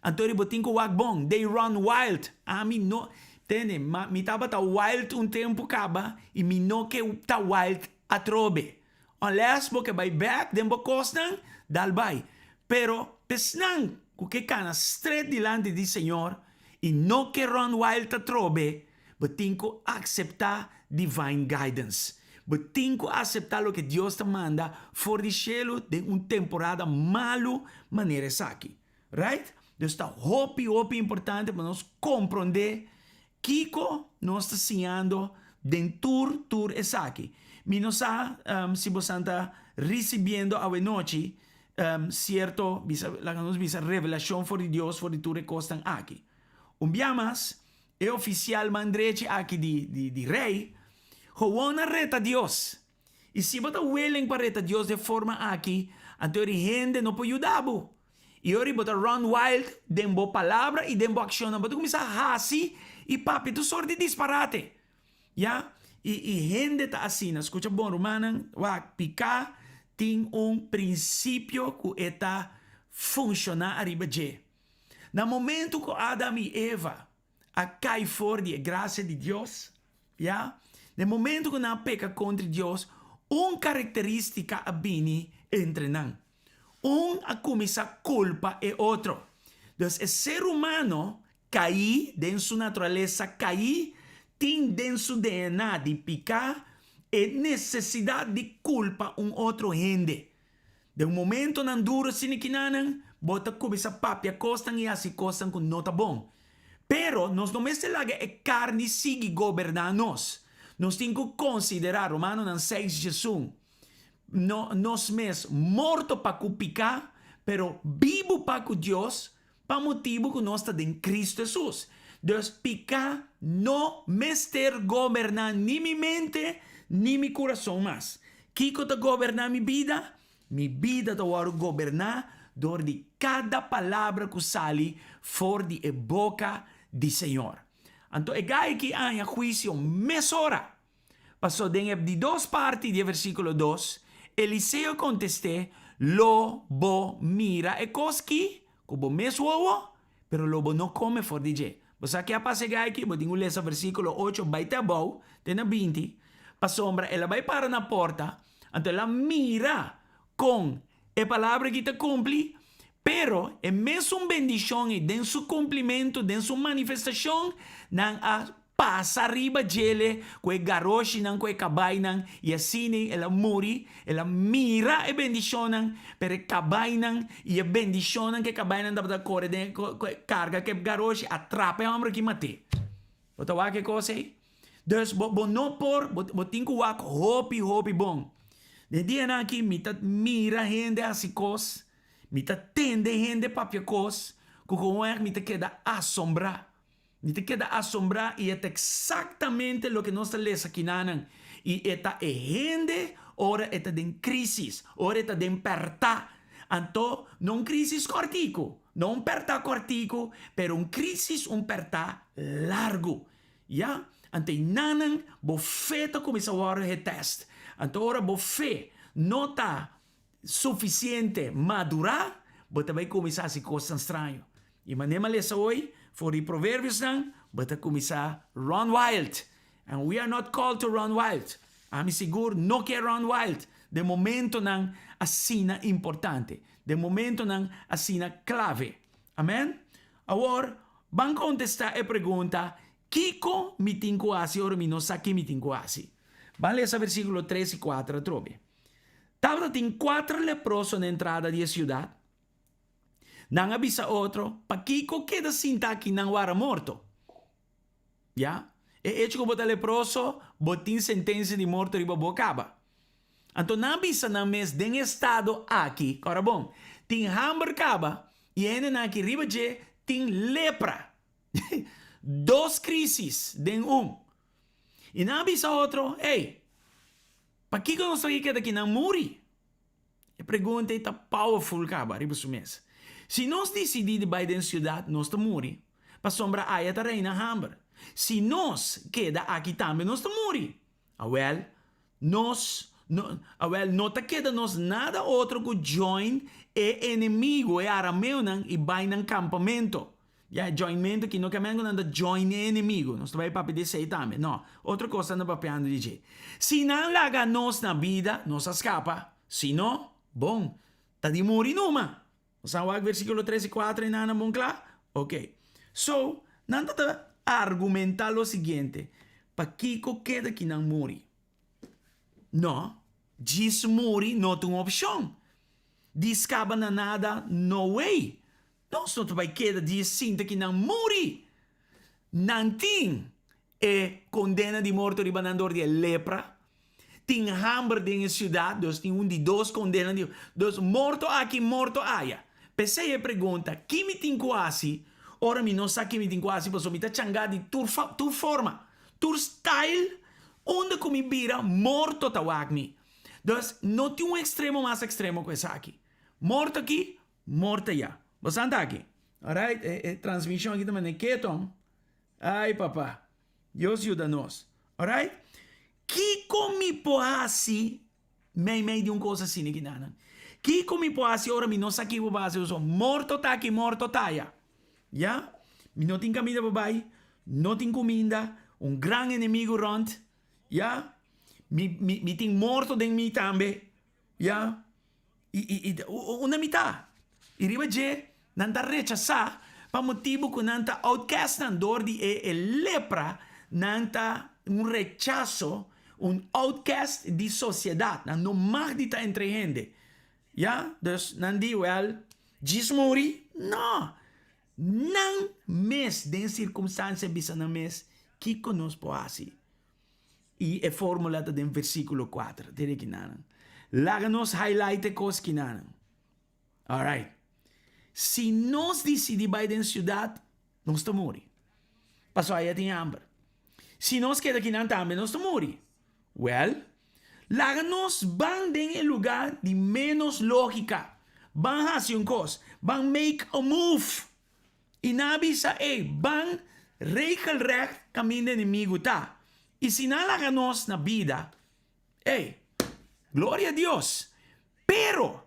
Anto e ora ei bo tin ku wak bon, they run wild. Ami no, tende, ma mi tabata wild un tempu kaba i mi no ke ta wild atrobe. Unless bo ke bai bek den bo kosnan, dal bai. Pero p'esnan ku ke kana stret dilanti di Señor i no ke run wild atrobe, bo tin ku akseptá divine guidance. Bo tin ku aseptá loke Dios ta manda for di shelu den un temporada malu manera esaki. Right? Dus ta hopi hopi importante pa nos komprondé Kiko nos ta siñando den tur tur esaki? Mi no sa si bosan ta risibiendo awenochi sierto, bisa, laga nos bisa, revelashon for di Dios for di tur e kosnan aki. Un bia mas, e ofisial man drechi aki di, di, di rei, gewoon a reta Dios. I si bo ta willing pa reta Dios den forma aki, anto eri hende no por yuda bo. I ora bo ta run wild den bo palabra i den bo akshonnan, bo ta kuminsá hasi i papia tur sort di disparate. Ya, i i hende ta asina. Skucha bon, rumannan, wak, piká tin un prinsipio ku e ta funshoná ariba dje. Na momentu ku Adam i Eva a kai for di e grasia di Dios, ya, den momento ku nan a peka kontra Dios, un karakterístika a bini entre nan. Un a kuminsá kulpa e otro. Dus e ser humano kaí den su naturalesa kaí tin den su DNA di piká e nesesidat di kulpa un otro hende. Den un momentonan duro asina kinanan, bo ta kuminsá papia kosnan i hasi kosnan ku no ta bon. Pero nos no mester laga e karni sigui goberná nos. Nos tin ku konsiderá, Romanonan seis djesun, no nos mes morto pa ku piká, pero bibu pa ku Dios, pa motibu ku nos ta den Kristu Hesus. Dus piká no mester goberná ni mi mente ni mi kurason mas. Kiko ta goberná mi bida? Mi bida ta wòrdu goberná dor di kada palabra ku sali for di e boka di Señor. Anto e gai ki haña huisio mesora. Paso den e di dos parti di e versíkulo dos, Eliseo kontest'é, Lo bo mira e kos ki ku bo mes wowo? Pero lo bo no kome for di dje. Bo sa ke a pasa e gai aki? Bo tin ku lesa versíkulo ocho bai te abou, te na 20, pasobra el a bai para na porta, anto el a mira kon e palabra aki ta kumpli, pero e mesun bendishon ei den su kumplimentu, den su manifestashon, nan a pasa riba djele ku e garoshinan, ku e kabainan, i asina el a muri, el a mira e bendishonnan, pero e kabainan i e bendishonnan ku e kabainan tabata kore den e karga ku e garoshi a trapa e hòmber aki mat'é. Bo ta wak e kos ei? Dus bo bo no por, bo bo tin ku wak hopi hopi bon. Den dianan aki mi ta mira hende hasi kos, mi ta tende hende papia kos, ku gewoon mi ta keda asombrá. Mi ta keda asombrá i e ta eksaktamente loke nos ta lesa kinanan. I e ta e hende ora e ta den krísis, ora e ta den pèrtá. Anto, no un krísis kòrtiku, no un pèrtá kòrtiku, pero un krísis, un pèrtá largu. Ya? Anto einanan bo fe ta kuminsá wòrdu getèst. Anto ora bo fe no ta sufisiente madurá, bo ta bai kuminsá hasi kosnan straño. I manera mi a lesa hoy for di Proverbiosnan, bo ta kuminsá run wild. And we are not called to run wild. Ami sigur no ke run wild den momentonan asina importante, den momentonan asina klave. Amen? Awor, ban kontestá e pregunta, Kiko mi tin ku hasi ora mi no sa ki mi tin ku hasi? Ban lesa versíkulo tres i kuater atrobe. Tabata tin kuater leproso na entrada di e siudat. Nan a bisa otro, Pakiko keda sinta aki nan wara morto? Ya, e echo ku bo ta leproso, bo tin sentensia di morto riba bo kaba. Anto nan a bisa nan mes den e estado aki, ora bon, tin hamber kaba i e hendenan aki riba dje tin lepra. Dos krisis den un. I nan a bisa otro, Ey, pakiko nos ta keda aki nan muri? E pregunta ei ta powerful kaba riba su mes. Si nos disidí di bai den siudat, nos ta muri, pasobra aya ta reina hamber. Si nos keda aki tambe nos ta muri. Awèl, nos no, awèl, no ta keda nos nada otro ku join e enemigu, e arameonan, i bai nan kampamento. Ya, e joinmentu aki no ke men ku nan ta join e enemigu. Nos ta bai papia di esei tambe. No, otro kos nan ta papiando di dje. Si nan laga nos na bida, nos a skapa. Si no, bon, ta di muri numa. Nos a wak versíkulo tres i kuater i nan bon kla? Ok. So, nan ta ta argumentá lo siguiente, Pakiko keda ki nan muri? No, djis muri no ta un opshon. Di skaba na nada, no way! Nos no ta bai keda di e sinta ki nan muri. Nan tin e kondena di morto riba nan dor di e lepra. Tin hamber den e siudat, dus tin un di dos kondena di, dus morto aki, morto aya. P'esei e pregunta, ki mi tin ku hasi ora mi no sa ki mi tin ku hasi pasobra mi ta changá di tur tur forma, tur style unda ku mi bira morto ta wak mi. Dus no tin un ekstremo mas ekstremo ku esaki. Morto aki, Morta ya. Bo san ta aki. Alright, e, e transmishon aki ta mane keton. Ai papa. Dios yuda nos. Alright? Kiko mi por hasi mei mei di un kos asina ki nanan? Kiko mi por hasi ora mi no sa kiko pa hasi? So, morto ta aki, morto ta aya. Ya? Mi no tin kaminda pa bai, no tin kuminda, un gran enemigu rònt. Ya? Mi, mi, mi tin morto den mi tambe. Ya? I, i, i, unda mi ta? I riba dje, nan ta rechasá pa motibu ku nan ta outcastnan dor di e, e lepra, nan ta un rechaso, un outcast di sosiedat. Nan no mag di ta entre hende. Ya? Dus nan di, wèl, djis muri? No! Nan mes den sirkumstansia bisa nan mes, Kiko nos por hasi? I e formula ta den versíkulo kuater. Tende kinanan. Laga nos highlight e kos kinanan. Alright. Si nos disidí bai den siudat, nos ta muri. Pasobra aya tin hamber. Si nos keda kinan tambe, nos ta muri. Wèl, laga nos ban den e lugá di ménos lógika. Ban hasi un kos. Ban make a move. I nan a bisa, Ey, ban regelrecht kaminda enemigu ta. I si nan laga nos na bida, ey, gloria Dios! Pero,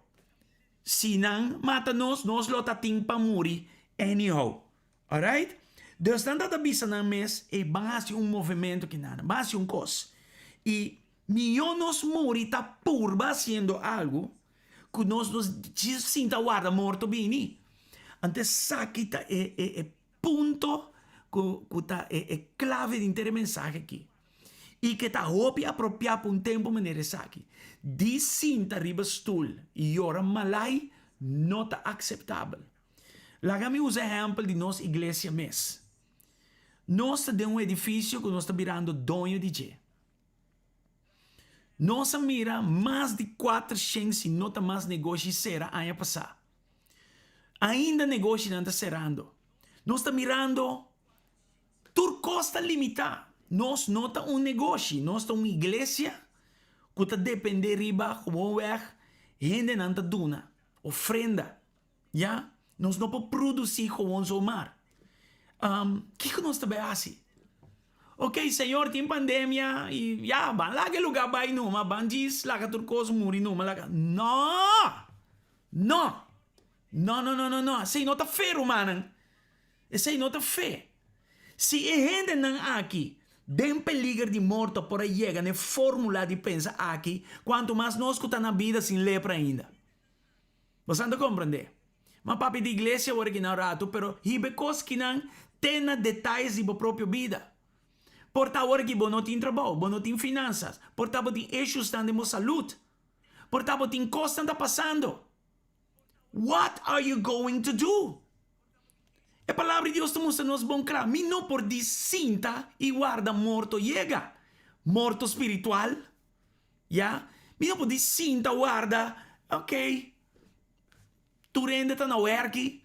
si nan mata nos, nos lo ta tin pa muri anyhow. Alright? Dus nan ta bisa nan mes, ey ban hasi un movemento kinan, ban hasi un kos. I mihó nos muri ta purba hasiendo algu ku nos no djis sinta warda morto bini. Anto esaki ta e e e punto ku ku ta e e klave di henter e mensahe aki. I ke ta hopi apropiá pa un tempu manera esaki. Di sinta riba stul i yora malai no ta akseptabel. Laga mi usa ehèmpel di nos iglesia mes. Nos ta den un edifisio ku nos ta birando doño di dje. Nos a mira mas di kuatershen si no ta mas negoshi sera aña pasá. Ainda negoshinan ta serando. Nos ta mirando tur kos ta limitá. Nos no ta un negoshi, nos ta un iglesia ku ta dependé riba gewoonweg hendenan ta duna, ofrenda. Ya, nos no por producí gewoon zomaar. Um, kiko nos ta bay haci? Ok, Señor, tin pandemia y ya, ban laga e lugar bay numa, ban djis laga tur cos muri numa, laga. No! No! No, no, no, no, no. Esey no ta fe, rumannan. Esey no ta fe. Si e hendenan aki den peliger di morto por a yega na e formula di pensa aki, cuanto mas nos cu ta na bida sin lepra ainda. Bosan ta komprendé. M'a papia di iglesia awor aki na un ratu, pero hiba e kos kinan te na detayes di bo propio bida. Por ta awor aki bo no tin trabou, bo no tin finansas, por ta bo tin issuesnan den bo salud, por ta bo tin kosnan ta pasando. What are you going to do? E Palabra di Dios ta mustra nos bon kla, mi no por di sinta i warda morto yega, morto spiritual. Ya, mi no por di sinta warda, ok, tur hende ta na werki,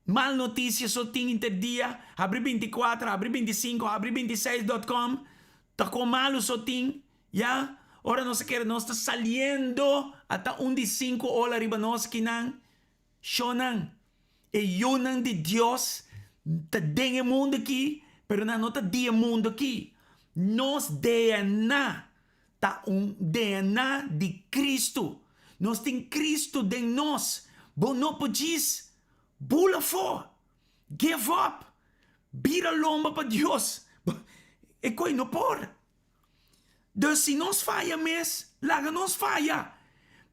mal noticia so tin inter dia, habri binticuater, habri binticinco, habri bintiseis dot com, ta con malu so tin, ya, ora nos a kere nos ta saliendo, ata un di cinco ola riba nos kinan, Shonnan, e yunan di Dios ta den e mundu aki, pero nan no ta di e mundu aki. Nos DNA ta un DNA di Cristo. Nos tin Cristo den nos. Bo no por djis bula afó, give up, bira lomba pa Dios. E koe no por. Dus si nos faya mes, laga nos faya,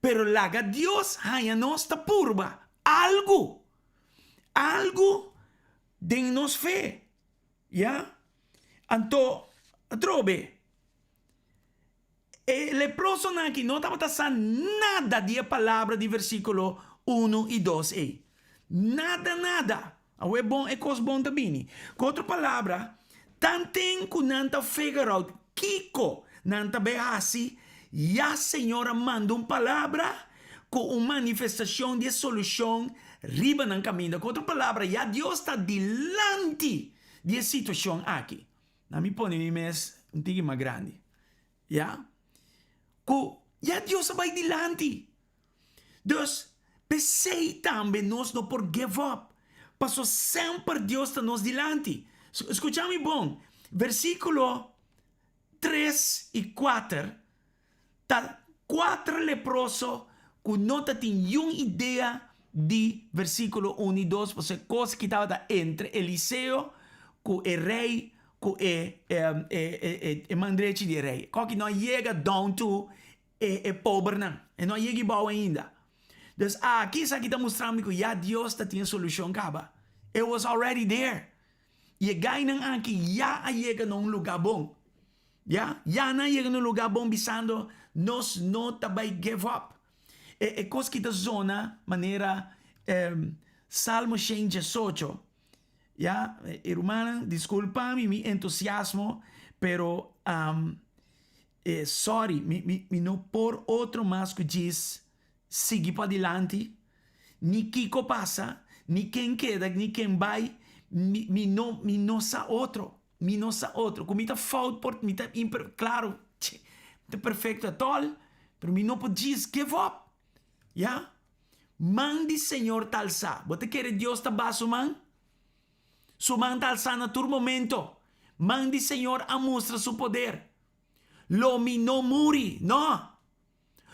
pero laga Dios haña nos ta purba algu, algu den nos fe, ya. Anto, atrobe, e leprosonan aki no tabata sa nada di e palabra di versíkulo unu i dos ei. Nada, nada. Awe bon e kos bon ta bini. Ku otro palabra, tanten ku nan ta figure out kiko nan ta bai hasi, ya Señor a manda un palabra ku un manifestashon di e solushon riba nan kaminda. Ku otro palabra, ya Dios ta dilanti di e situashon aki. Na mi pone mi mes un tiki mas grandi. Ya. Ku ya Dios a bai dilanti. Dus, p'esei tambe nos no por give up, paso semper Dios ta nos dilanti. Skucha mi bon, versíkulo tres i kuater ta kuater leproso ku no ta tin yun idea di versíkulo un i dos, pasobra e kos ki tabata entre Eliseo ku e rei ku e e man drechi di e rei. Koki no a yega down to E e pobernan, e no a yega ibou ainda. Dus aki esaki ta mustra mi ku ya Dios ta tin e solushon kaba. It was already there. I e gainan aki ya a yega na un lugá bon. Ya, ya nan a yega na un lugá bon bisando nos no ta bai give up. E e kos ki ta zona manera Salmo shen diesocho. Ya, e rumannan diskulpa mi mi entusiasmo, pero E sorry, mi, mi, mi no por otro mas ku djis sigui padilanti, ni kiko pasa, ni ken keda, ni ken bai, mi, mi no, mi no sa otro, mi no sa otro. Ku mi ta fout por, mi ta imper, klaro, che, mi ta perfecto at all, pero mi no por djis give up, ya. Man di Señor ta alsá. Bo ta kere Dios ta baha su man? Su man ta alsá na tur momento. Man di Señor a mustra su poder. Lo mi no muri, no!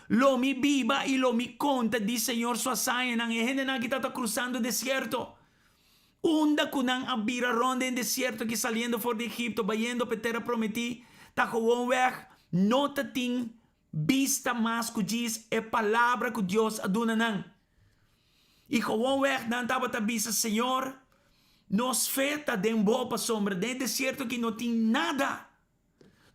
Lo mi biba i lo mi konta di Señor su hazañanan. E hendenan aki tabata krusando desierto. Unda ku nan a bira rònt den desierto aki saliendo for di Egipto bayendo pa e tera prometí, ta gewoonweg no ta tin bista mas ku djis e palabra ku Dios a duna nan. I gewoonweg nan tabata bisa, Señor, nos fe ta den bo pasobra den e desierto aki no tin nada.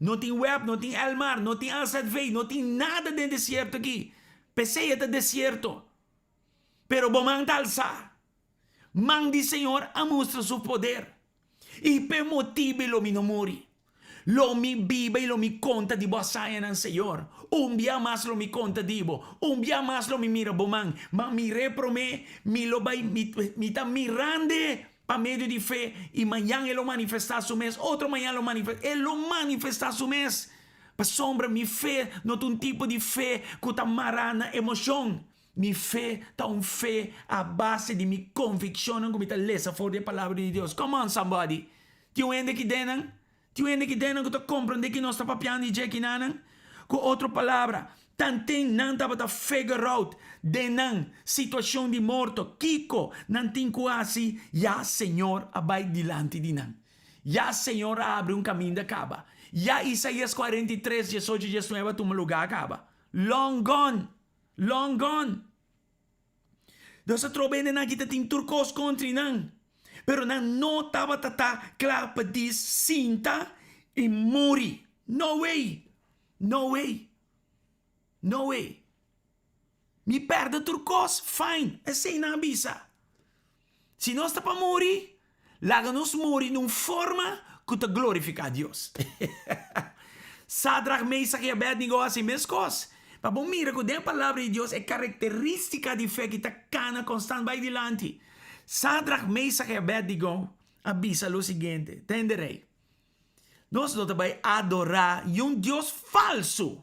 No tin web, no tin Elmar, no tin AZV, no tin nada den desierto aki. P'esei e ta desierto. Pero bo man ta alsá. Man di Señor a mustra su poder. I p'e motibu lo mi no muri. Lo mi biba i lo mi konta di bo hazañanan, Señor. Un bia mas lo mi konta di bo. Un bia mas lo mi mira bo man. Ma mir'é promé, mi lo bai, mi, mi ta mirand'é pa medio di fe, i mañan e lo manifestá su mes, otro mañan lo manifestá, e lo manifestá su mes. Pasobra mi fe no ta un tipo di fe ku ta mará na emoshon. Mi fe ta un fe a base di mi konvikshonnan ku mi ta lesa for di e Palabra di Dios. Come on somebody! Tin un hende aki den nan? Tin un hende aki den nan ku ta komprondé ki nos ta papiando di dje kinanan? Ku otro palabra, tanten nan tabata figure out den nan situashon di morto kiko nan tin ku hasi, ya Señor a bai dilanti di nan. Ya Señor a abri un kaminda kaba. Ya Isaías 43, 18, 19 a tuma lugá kaba. Long gone! Long gone. Nos a troba hendenan ki ta tin tur kos kontri nan, pero nan no tabata ta kla pa dis sinta i muri. No way! No way! No way! Mi pèrdè tur kos? Fine! Esei nan a bisa. Si nos ta pa muri, laga nos muri na un forma ku ta glorifiká Dios. Sadrach, Mesach i Abednego a hasi meskos. Pa bo mira ku den e Palabra di Dios e karakterístika di fe ki ta kana konstant bai dilanti. Sadrach, Mesach i Abednego a bisa lo siguiente, Tende rei, nos no ta bai adorá yun dios falsu.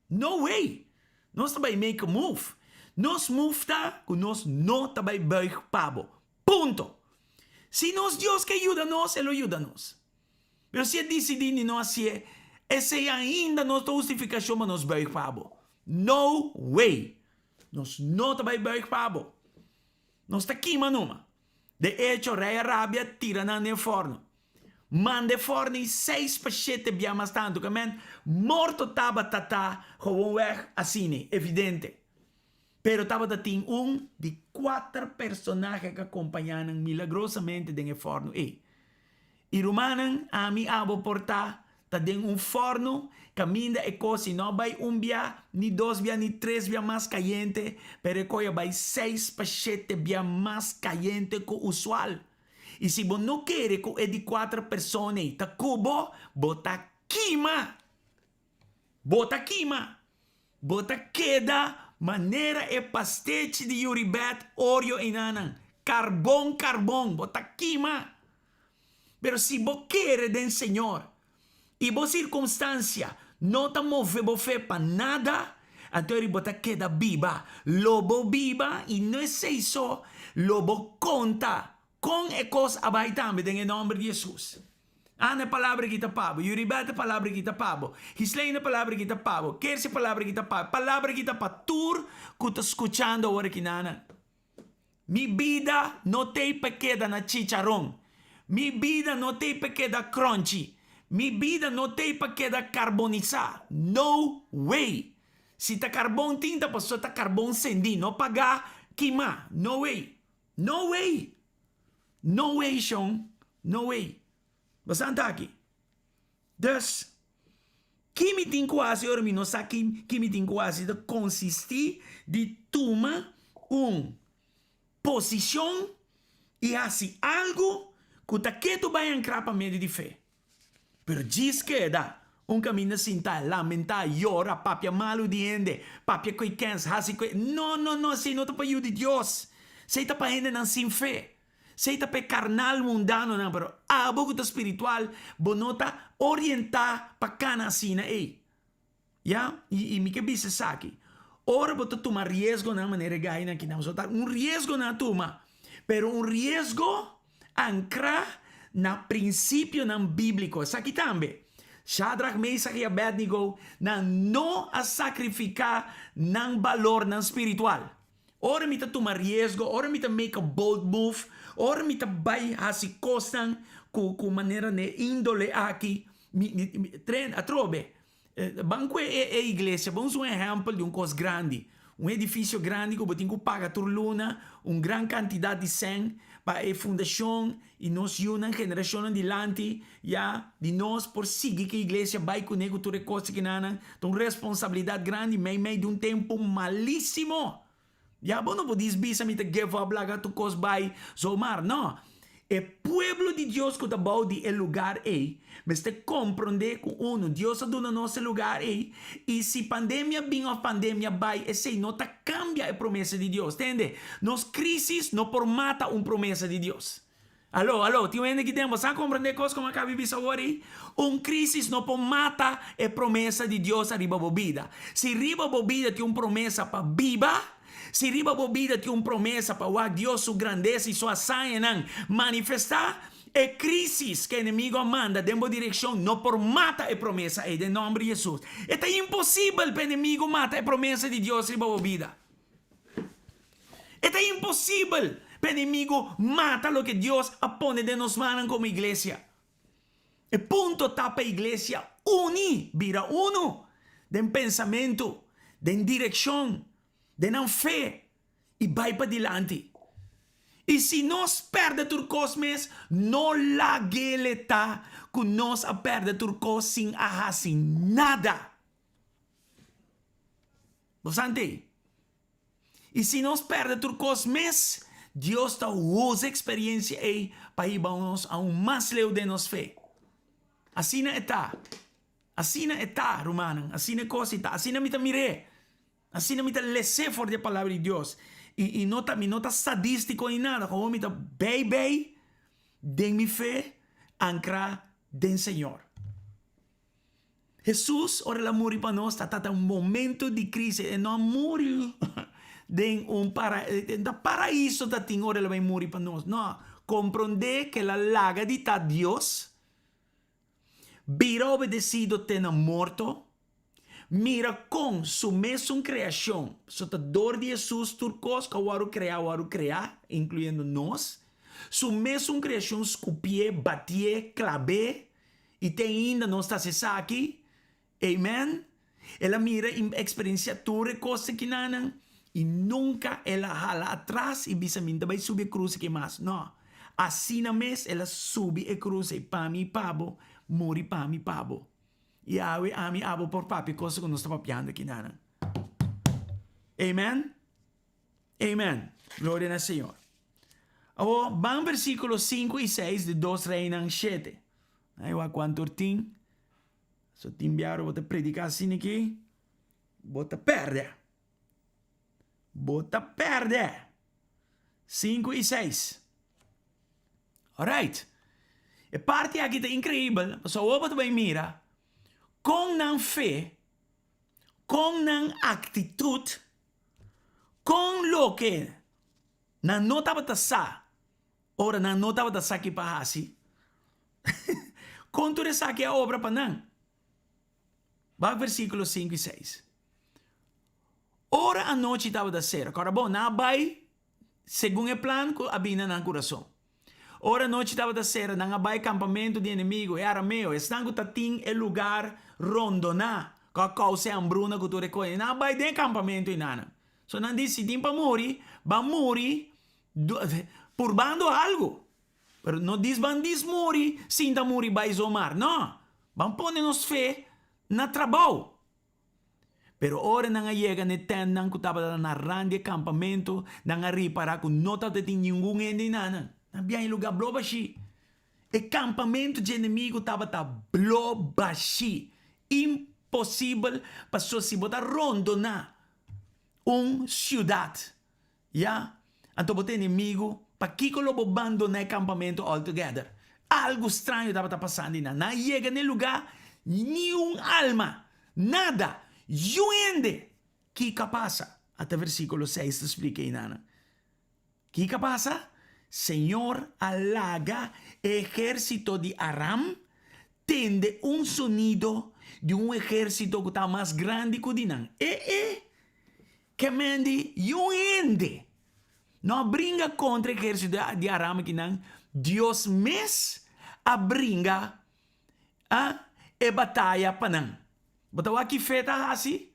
No way! Nos ta bai make a move. Nos move ta ku nos no ta bai buig pa bo. Punto! Si nos Dios ke yuda nos, e lo yuda nos. Pero si e disidí di no hasié, esei ainda no ta hustifikashon pa nos buig pa bo. No way! Nos no ta bai buig pa bo. Nos ta kima numa. De echo, rei a rabia tira nan den e fòrnu. Manda e fòrnu ei seis pa shete bia mas tantu, ke men morto tabata ta gewoonweg asina, evidente. Pero tabata tin un di kuater personahe ku a kompañá nan milagrosamente den e fòrnu ei. I rumannan, ami abo por ta ta den un fòrnu kaminda e kos i no bai un bia, ni dos bia, ni tres bia mas kayente, pero e koi a bai seis pa shete bia mas kayente ku usual. I si bo no kere ku e di kuater persona ei ta ku bo, bo ta kima! Bo ta kima! Bo ta keda manera e pastechi di Yuribet Oreo einanan, karbon karbon, bo ta kima! Pero si bo kere den Señor i bo sirkunstansia no ta move bo fe pa nada, anto eri bo ta keda biba. Lo bo biba i no esei so, lo bo konta kon e kos a bai tambe den e nòmber di Hesus. Ana e palabra aki ta pa bo, Yuribet e palabra aki ta pa bo, Gislaine e palabra aki ta pa bo, Kersi e palabra aki ta pa bo, e palabra aki ta pa tur ku ta skuchando awor aki nana. Mi bida no t'ei pa keda na chicharon. Mi bida no t'ei pa keda crunchy. Mi bida no t'ei pa keda carbonisá. No way! Si ta carbon tin ta pasobra ta carbon sendí, no pagá, kimá. No way! No way! No way, shon. No way. Bo sa aki. Dus, ki mi tin ku hasi ora mi no sa ki ki mi tin ku hasi ta konsistí di tuma un posishon i hasi algu ku ta ketu bai ankrá pa medio di fe. Pero djis keda un kaminda sintá, lamentá, yora, papia malu di hende, papia ku e kèns, hasi ku e. No, no, no, esei no ta pa yu di Dios. Esei ta pa hendenan sin fe. Esei ta pa e karnal mundanonan, pero abo ku ta spiritual, bo no ta orientá pa kana asina ei. Ya, i i mi ke bisa esaki, ora bo ta tuma riesgonan manera e gainan aki nan, ta un riesgo nan a tuma, pero un riesgo ankrá na prinsipionan bíbliko. Esaki tambe, Shadrach, Mesach i Abednego, nan no a sakrifiká nan balornan spiritual. Ora mi ta tuma riesgo, ora mi ta make a bold move, ora mi ta bai hasi kosnan ku ku manera n'e índole aki, mi mi mi tren atrobe. Ban ku e e iglesia, bo usa un ehèmpel di un kos grandi, un edifisio grandi ku bo tin ku paga tur luna un gran kantidat di sèn pa e fundashon i nos yunan, generashonnan dilanti ya di nos por sigui ku e iglesia bai kuné ku tur e kos kinanan. Ta un responsabilidat grandi meimei di un tempu malísimo. Ya bo no por dis bisa mi ta give up laga tur kos bai zomaar. No. E pueblo di Dios ku ta bou di e lugar ei mester komprondé ku unu, Dios a duna nos e lugar ei i si pandemia bin òf pandemia bai esei no ta kambia e promesa di Dios. Tende? Nos krísis no por mata un promesa di Dios. Aló, aló, tin un hende aki den bo sa komprendé kos ku mi a kaba di bisa awor ei? Un krísis no por mata e promesa di Dios ariba bo bida. Si riba bo bida tin un promesa pa biba, si riba bo bida tin un promesa pa wak Dios su grandesa i su hazañanan manifestá, e krísis ku e enemigu a manda den bo direkshon no por mata e promesa ei den nòmber di Hesus. E ta imposibel pa e enemigu mata e promesa di Dios riba bo bida. E ta imposibel pa enemigo mata loke Dios a pone den nos mannan komo iglesia. E punto ta pa iglesia uni, bira unu den pensamentu, den direkshon, den nan fe i bai padilanti. I si nos pèrdè tur kos mes, no lag'el e ta ku nos a pèrdè tur kos sin a hasi nada. Bo sa ntei? I si nos pèrdè tur kos mes, Dios ta usa e eksperensia ei pa hiba nos aun mas leu den nos fe. Asina e ta. Asina e ta, rumannan. Asina e kos ei ta. Asina mi ta mir'é. Asina mi ta les'é for di e Palabra di Dios. I i no ta mi no ta sadístiko ni nada, komo mi ta bei bei den mi fe ankrá den Señor. Hesus, ora el a muri pa nos, ta tata un momento di crisis. E no a muri den un para, ta paraiso ta tin ora el a bai muri pa nos. No, comprende cu el a laga di ta Dios, bira obedecido te na morto, mira con su mesun creacion, so ta door di Hesus tur cos cu a worde crea a worde crea, incluyendo nos, su mesun creacion scupié, batié, clabé, I te ainda nos ta hasi esaki. Amen. El a mira i eksperensiá tur e kos akinanan i nunka el a hala atras i bisa mi no ta bai subi e krus aki mas. No. Asina mes el a subi e krus ei pa mi i pa bo, muri pa mi i pa bo. I awe ami i abo por papia e kos ku nos ta papiando akinanan. Amen. Amen. Gloria na Señor. Awor, ban versíkulo sinku i seis di Dos Reinan shete. Ai wak kuantu or tin. So tin biaru bo ta prediká asina aki, bo ta pèrdè. Bo ta pèrdè. Sinku i seis. Alright. E parti aki ta inkreibel, pasobra awor bo ta bai mira kon nan fe, kon nan aktitut, Kon loke nan no tabata sa ora nan no tabata sa ki pa hasi? Kon tur esaki a obra pa nan? Wak versíkulo sinku i seis. Ora anochi tabata sera, kòrda bon, nan a bai segun e plan ku a bini na nan kurason. Ora nochi tabata sera, nan a bai kampamentu di enemigu, e arameo, esnan ku ta tin e lugar rondoná, ku a kousa e hambruna ku tur e kos. Nan a bai den e kampamentu enanan. So nan di, Si tin pa muri, ban muri purbando algu. Pero no dis ban dis muri sin ta muri bai zomar. No! Ban pone nos fe na trabou. Pero ora nan a yega n'e tèntnan ku tabata na rand di e kampamentu, nan a ripará ku no tabatin ningun hende einan. Nan bia e lugá blo bashí. E kampamentu dje enemigu tabata blo bashí. Imposibel, pasobra si bo ta rondoná un siudat, Ya, anto bo ta enemigu, pakiko lo bo bandoná e kampamentu altogether? Algu straño tabata pasando einan. Nan a yega na e lugá, ni un alma, nada, yun hende! Kiko a pasa? Ata versíkulo seis ta splika einan. Kiko a pasa? Señor a laga e ehérsito di Aram tende un sonido di un ehérsito ku tabata mas grandi ku di nan. E e! Ke men di yu hende no a bringa kontra ehérsito di Aram akinan, Dios mes a bringa e bataya pa nan. Bo ta wak ki fe ta hasi?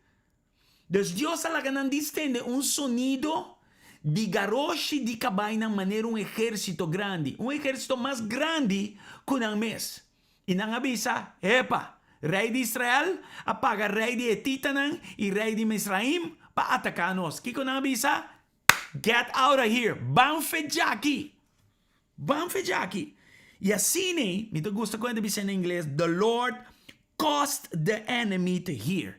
Dus Dios a laga nan distende un sonido di garoshi di kabainan manera un ehérsito grandi, un ehérsito mas grandi ku nan mes. I nan a bisa, Epa! Rei di Israel a paga rei di hetitanan i rei di Misraim pa ataká nos. Kiko nan a bisa? Get out of here! Ban fe djaki! Ban fe djaki! I asina, mi ta gusta kon e ta bisa na ingles, The Lord caused the enemy to hear.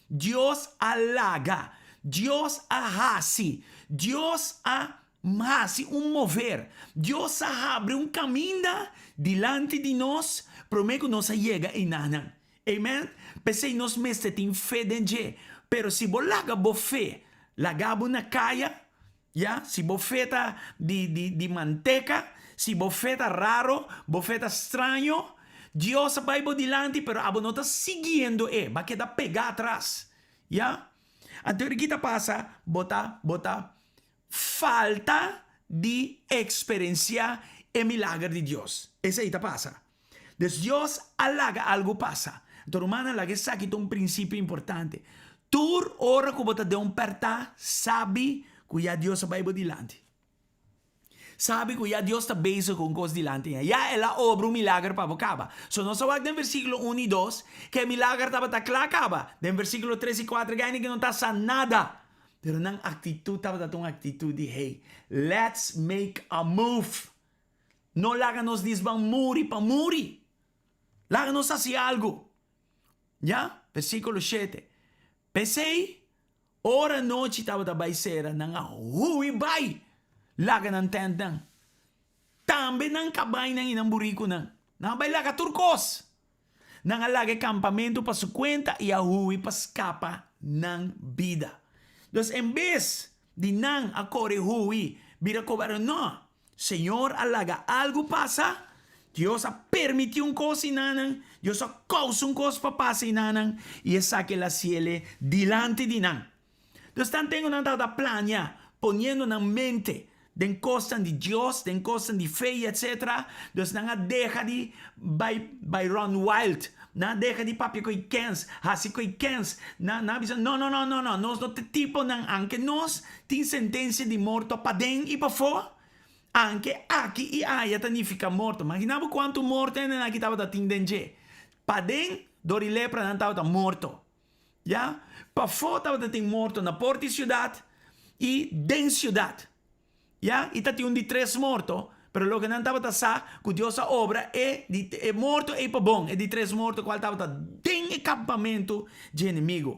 Dios a laga, Dios a hasi, Dios a hasi un mover, Dios a habri un kaminda dilanti di nos promé ku nos a yega einanan. Amen? P'esei nos mester tin fe den dje. Pero si bo laga bo fe laga bo na kaya, ya, si bo fe ta di di di manteka, si bo fe ta raro, bo fe ta straño, Dios a bai bo dilanti pero abo no ta siguiendo e, bo a keda pega atras. Ya? Anto ki ta pasa? Bo ta bo ta falta di eksperensiá e milager di Dios. Esei ta pasa. Dus Dios a laga algu pasa. Anto rumannan laga esaki ta un prinsipio importante. Tur ora ku bo ta den un pèrtá, sabi ku ya Dios a bai bo dilanti. Sabi ku ya Dios ta bezig ku un kos dilanti. Ya El a obra un milager pa bo kaba. So nos a wak den versíkulo un i dos ku e milager tabata kla kaba. Den versíkulo tres i kuater gei ku no ta sa nada. Pero nan aktitut tabata ta un aktitut di hey, let's make a move. No laga nos disban muri pa muri. Laga nos hasi algu. Ya? Versíkulo shete. P'esei, ora nochi tabata bai sera, nan a hui bai laga nan tèntnan, tambe nan kabainan i nan burikunan. Nan a bai laga tur kos. Nan a laga e kampamentu pa su kuenta i a hui pa skapa nan bida. Dus en bes di nan a kore hui bira kobarde, no, Señor a laga algu pasa, Dios a permití un kos i nanan, Dios a kousa un kos pa pasa i nanan, i esaki el a hasiel dilanti di nan. Dus tanten ku nan tabata plania, poniendo nan mente den kosnan di Dios, den kosnan di fe i etsetera, dus nan a deha di bai bai run wild, nan a deha di papia ku e kens, hasi ku e kens, nan nan a bisa, no, no, no, no, no, nos no ta tiponan, anke nos tin sentensia di morto paden i pafó, anke aki i aya ta nifiká morto. Magina bo kuantu morto hendenan aki tabata tin den dje. Paden, dor di lepra nan tabata morto. Ya, pafó tabata tin morto na port di siudat i den siudat. Ya, i ta tin un di tres morto, pero loke nan tabata sa ku Dios a obra e di e morto ei pa bon, e di tres morto kual tabata den e kampamentu dje enemigu.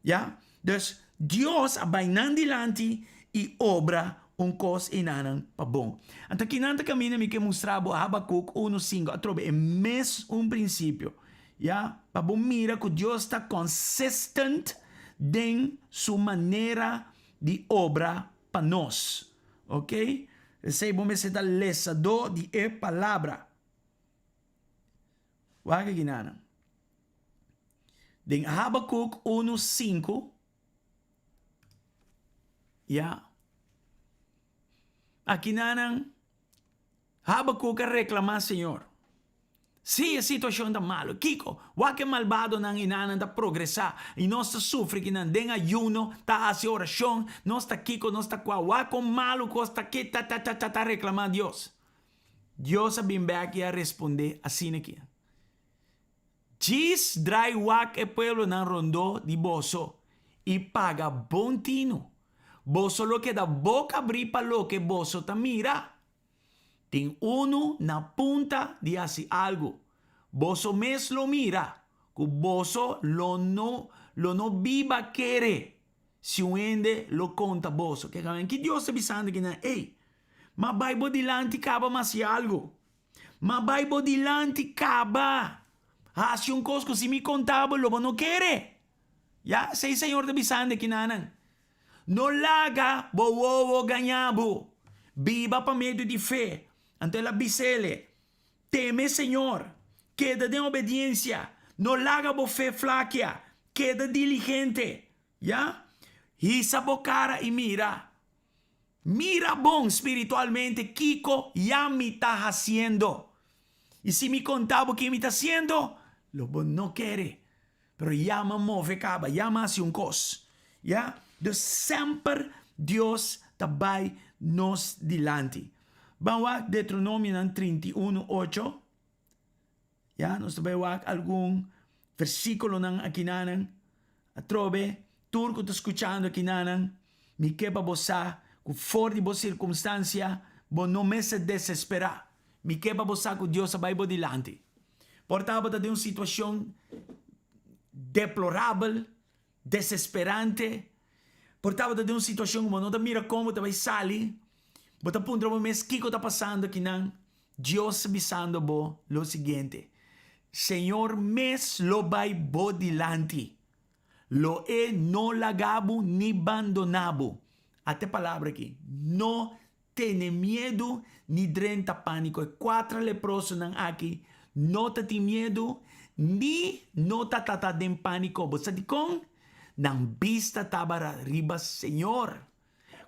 Ya, dus Dios a bai nan dilanti i obra un kos einanan pa bon. Anto kinan ta kaminda mi ke mustra bo Habakuk unu sinku atrobe e mes un prinsipio. Ya, pa bo mira ku Dios ta consistent den su manera di obra pa nos. Ok? Esei bo mester ta lesadó di e palabra. Wak aki nan. Den Habakuk unu sinku, ya, aki nan Habakuk a reklamá Señor. Sí, e situashon ta malu. Kiko? Wak e malbadonan i nannan ta progresá i nos ta sufri ki nan den ayuno, ta hasi orashon, nos ta kiko, nos ta kua. Wak kon malu kos ta ki ta ta ta ta ta reklamá Dios. Dios a bin bèk i a respondé asina ki, Djis drai wak e pueblonan rondó di boso i paga bon tinu. Boso lo keda boka abrí pa loke boso ta mira. Tin unu na punta di hasi algu. Boso mes lo mira ku boso lo no lo no biba kere si un hende lo konta boso. Ke kamen ki Dios ta bisando kinan? Ey, ma bai bo dilanti kaba ma hasi algu. Ma bai bo dilanti kaba hasi un kos ku si mi konta bo lo bo no kere. Ya, esei Señor ta bisando kinanan. No laga bo wowo gaña bo. Biba pa medio di fe. Anto el a bis'ele, Teme Señor, keda den obediencia, no laga bo fe flakia, keda diligente. Ya? Hisa bo kara i mira. Mira bon spiritualmente kiko ya mi ta hasiendo. I si mi konta bo ke mi ta hasiendo, lo bo no kere. Pero ya m'a move kaba, ya m'a hasi un kos. Ya? Dus semper Dios ta bai nos dilanti. Ban wak Deuteronomionan 31, ocho. Ya, nos ta bai wak algun versíkulonan akinanan. Atrobe, tur ku ta skuchando akinanan, mi ke pa bo sa ku for di bo sirkumstansia bo no mester desesperá. Mi ke pa bo sa ku Dios a bai bo dilanti. Por ta bo ta den un situashon deplorabel, desesperante, por ta bo ta den un situashon ku bo no ta mira kon bo ta bai sali, bo ta puntra bo mes kiko ta pasando akinan, Dios ta bisando bo lo siguiente, Señor mes lo bai bo dilanti, lo e no laga bo ni bandona bo. Ata e palabra aki, no Tene miedu ni drenta pániko. E kuater leprosonan aki no ta tin miedu ni no ta tata den pániko. Bo sa dikon? Nan bista tabata riba Señor,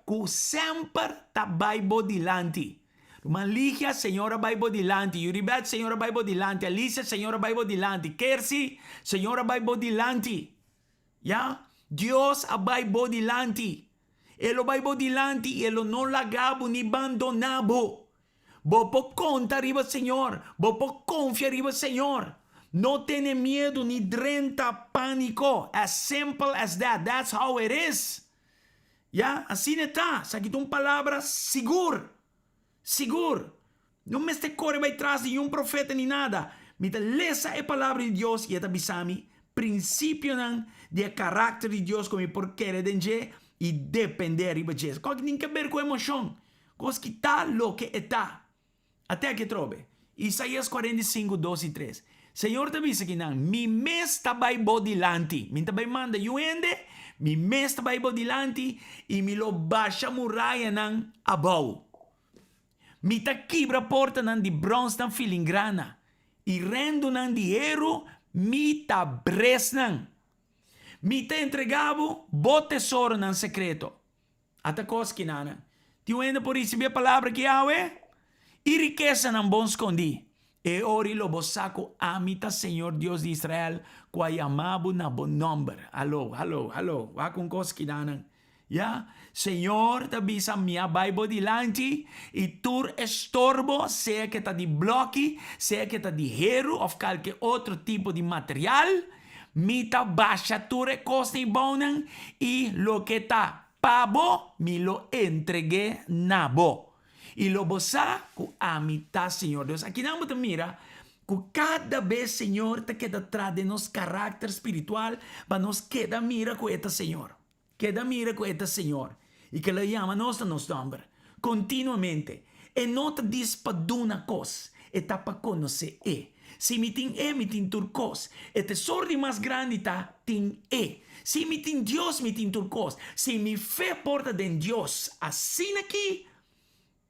ku semper ta bai bo dilanti. Ruman Ligia, Señor a bai bo dilanti. Yuribeth, Señor a bai bo dilanti. Alicia, Señor a bai bo dilanti. Kersi, Señor a bai bo dilanti. Ya, Dios a bai bo dilanti. E lo bai bo dilanti i e lo no laga bo ni bandoná bo. Bo por konta riba Señor, bo por konfia riba Señor. No tene miedu ni drenta pániko. As simple as that, that's how it is. Ya, asina e ta. Esaki ta un palabra sigur. Sigur! No mester kore bai tras di niun profeta ni nada. Mi ta lesa e Palabra di Dios i e ta bisa mi prinsipionan di e karakter di Dios ku mi por kere den dje i dependé riba dje. Kos ki tin keber ku emoshon. Kos ki ta loke e ta. Ate aki atrobe. Isaías 45, 2 i 3. Señor ta bisa kinan, Mi mes ta bai bo dilanti. Mi ta bai manda yu hende, mi mes ta bai bo dilanti i mi lo basha murayanan abou. Mi ta kibra portanan di brònsnan filingrana i rendunan di heru mi ta bres nan. Mi ta entregá bo bo tesoronan sekreto. Ata kos kinanan. Tin un hende por risibí e palabra aki awe? I rikesanan bon skondí. E ora i lo bo sa ku ami ta señor Dios di Israel ku a yama bo na bo nòmber. Haló, haló, haló. Wak un kos kinanan. Ya, señor ta bisa mi a bai bo dilanti i tur estorbo, sea ke ta di blòki, sea ke ta di heru òf kalke otro tipo di material, Mi ta basha tur e kosnan i bounan, i loke ta pa bo, mi lo entreg'é na bo. I lo bo sa ku ami ta Señor Dios. Akinan bo ta mira ku kada bes Señor ta keda traha den nos karakter spiritual pa nos keda mira ku e ta Señor. Keda mira ku e ta Señor i ku el a yama nos na nos nòmber. Kontinuamente. E no ta dis pa duna kos, e ta pa konosé E. Si mi tin E, mi tin tur kos. E tesoro di mas grandi ta tin E. Si mi tin Dios, mi tin tur kos. Si mi fe por ta den Dios asina ki,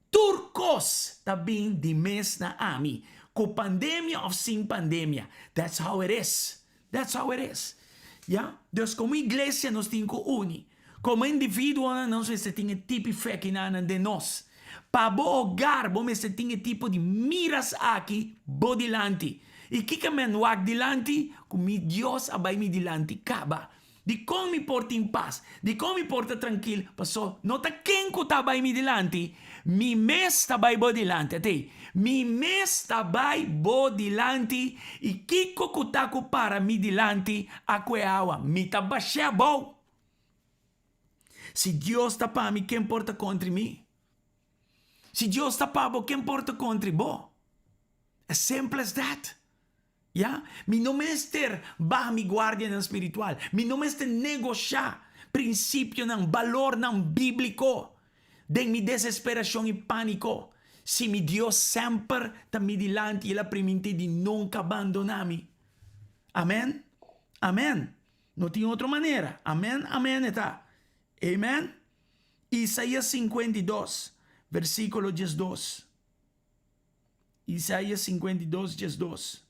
Tur kos ta bin di mes na ami, ku pandemia of sin pandemia. That's how it is. That's how it is. Ya? Dus komo iglesia nos tin ku uni. Komo individuonan nos mester tin e tipi fe kinanan den nos. Pa bo hogar bo mester tin e tipo di miras aki bo dilanti. I kiko men wak dilanti? Ku mi Dios a bai mi dilanti kaba. Dikon mi por tin pas? Dikon mi por ta trankil? Paso no ta ken ku ta bai mi dilanti, mi mes ta bai bo dilanti. Atei, mi mes ta bai bo dilanti, i kiko ku ta ku para mi dilanti a kue awa, mi ta bash'é abou. Si Dios ta pa mi, ken por ta kontri mi? Si Dios ta pa bo, ken por ta kontri bo? As simple as that. Ya, mi no mester baha mi guardianan spiritual, mi no mester negoshá prinsipionan, balornan bíbliko den mi desesperashon i pániko, si mi Dios semper ta mi dilanti i el a primintí di nunka bandoná mi. Amèn. Amèn. No tin otro manera. Amèn, amèn e ta. Amen. Isaías 52, versíkulo 12. Isaías 52, 12.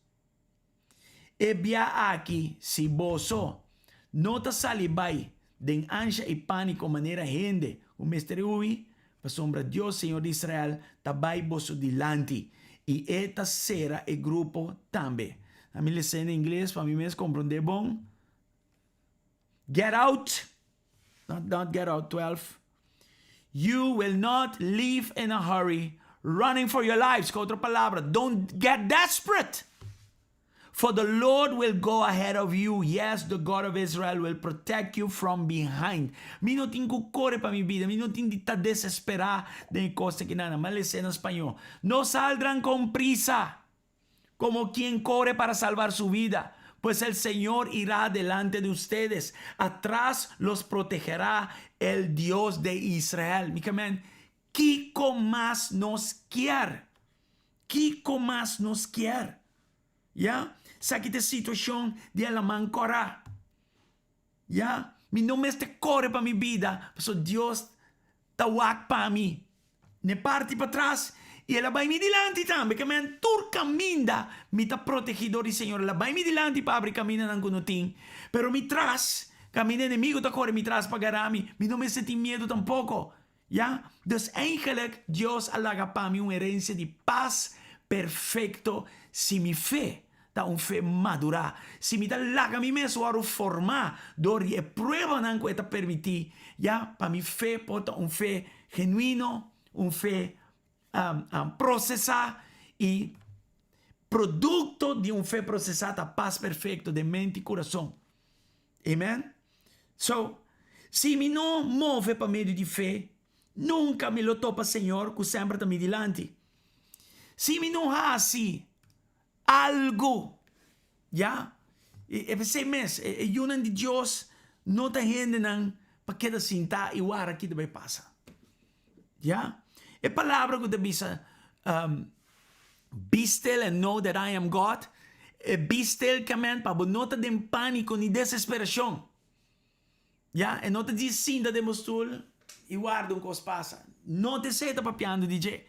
E bia aki, si boso no ta sali bai den ansha i pániko manera hende ku mester hui, pasobra Dios, Señor di Israel, ta bai boso dilanti, i e ta sera e grupo tambe. Ami les'é na ingles pa mi mes komprondé bon. Get out, not, not get out, 12. You will not leave in a hurry, running for your lives. Ku otro palabra, don't get desperate. For the Lord will go ahead of you, yes, the God of Israel will protect you from behind. Mi no tin ku kore pa mi bida, mi no tin di ta desesperá den e kos akinan. M'a les'é na spañó. No saldrán con prisa, como quien corre para salvar su vida, pues el Señor irá delante de ustedes, atrás los protegerá el Dios de Israel. Mi ke men, kiko mas nos kier? Kiko mas nos kier? Ya, esaki ta e situacion di e laman cora. Ya, mi no mester core pa mi bida, pasobra Dios ta wak pa mi. N'e parti patras, i el a bai mi dilanti tambe, ke men tur caminda mi ta protegi dor di Señor. El a bai mi dilanti pa abri camindanan cu no tin, pero mi tras, caminda enemigo ta core mi tras pa gara mi, mi no mester tin miedo tampoco. Ya, dus eigenlijk Dios a laga pa mi un herencia di pas perfecto si mi fe ta un fe madurá, si mi ta laga mi mes wòrdu formá dor di e pruebanan ku e ta permití, ya, pa mi fe por ta un fe genuino, un fe prosesá i produkto di un fe prosesá ta pas perfecto den mente i kurason. Amen. So, si mi no move pa medio di fe, nunca mi lo topa Señor cu semper ta mi dilanti. Si mi no haci algo, ya, e p'esey mes, e yunan di Dios no ta hendenan pa keda sinta y wara ki ta bay pasa. Ya, e palabra cu ta bisa, Be still and know that I am God, e be still ke men pa bo no ta den panico ni desesperacion. Ya, e no ta djis sinta den bo stoel y warda un cos pasa. No ta esey ta papiando di dje.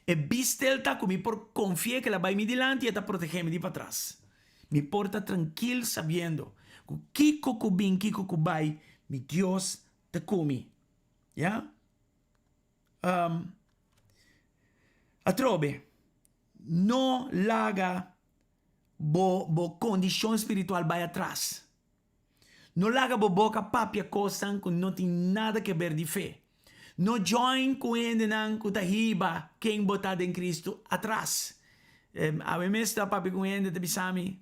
E be still ta cu mi por confia cu el a bay mi dilanti y e ta protege mi di patras. Mi por ta trankil sabiendo cu kico cu bin, kico cu bay, mi Dios ta cu mi. Ya. Um, atrobe, no laga bo, bo kondishon spiritual bai atras. No laga bo boka papia kosnan ku no tin nada ke ber di fe. No join ku hendenan ku ta hiba ken bo ta den Kristu atras. Um, awe mes ta papia ku hende ta bisa mi,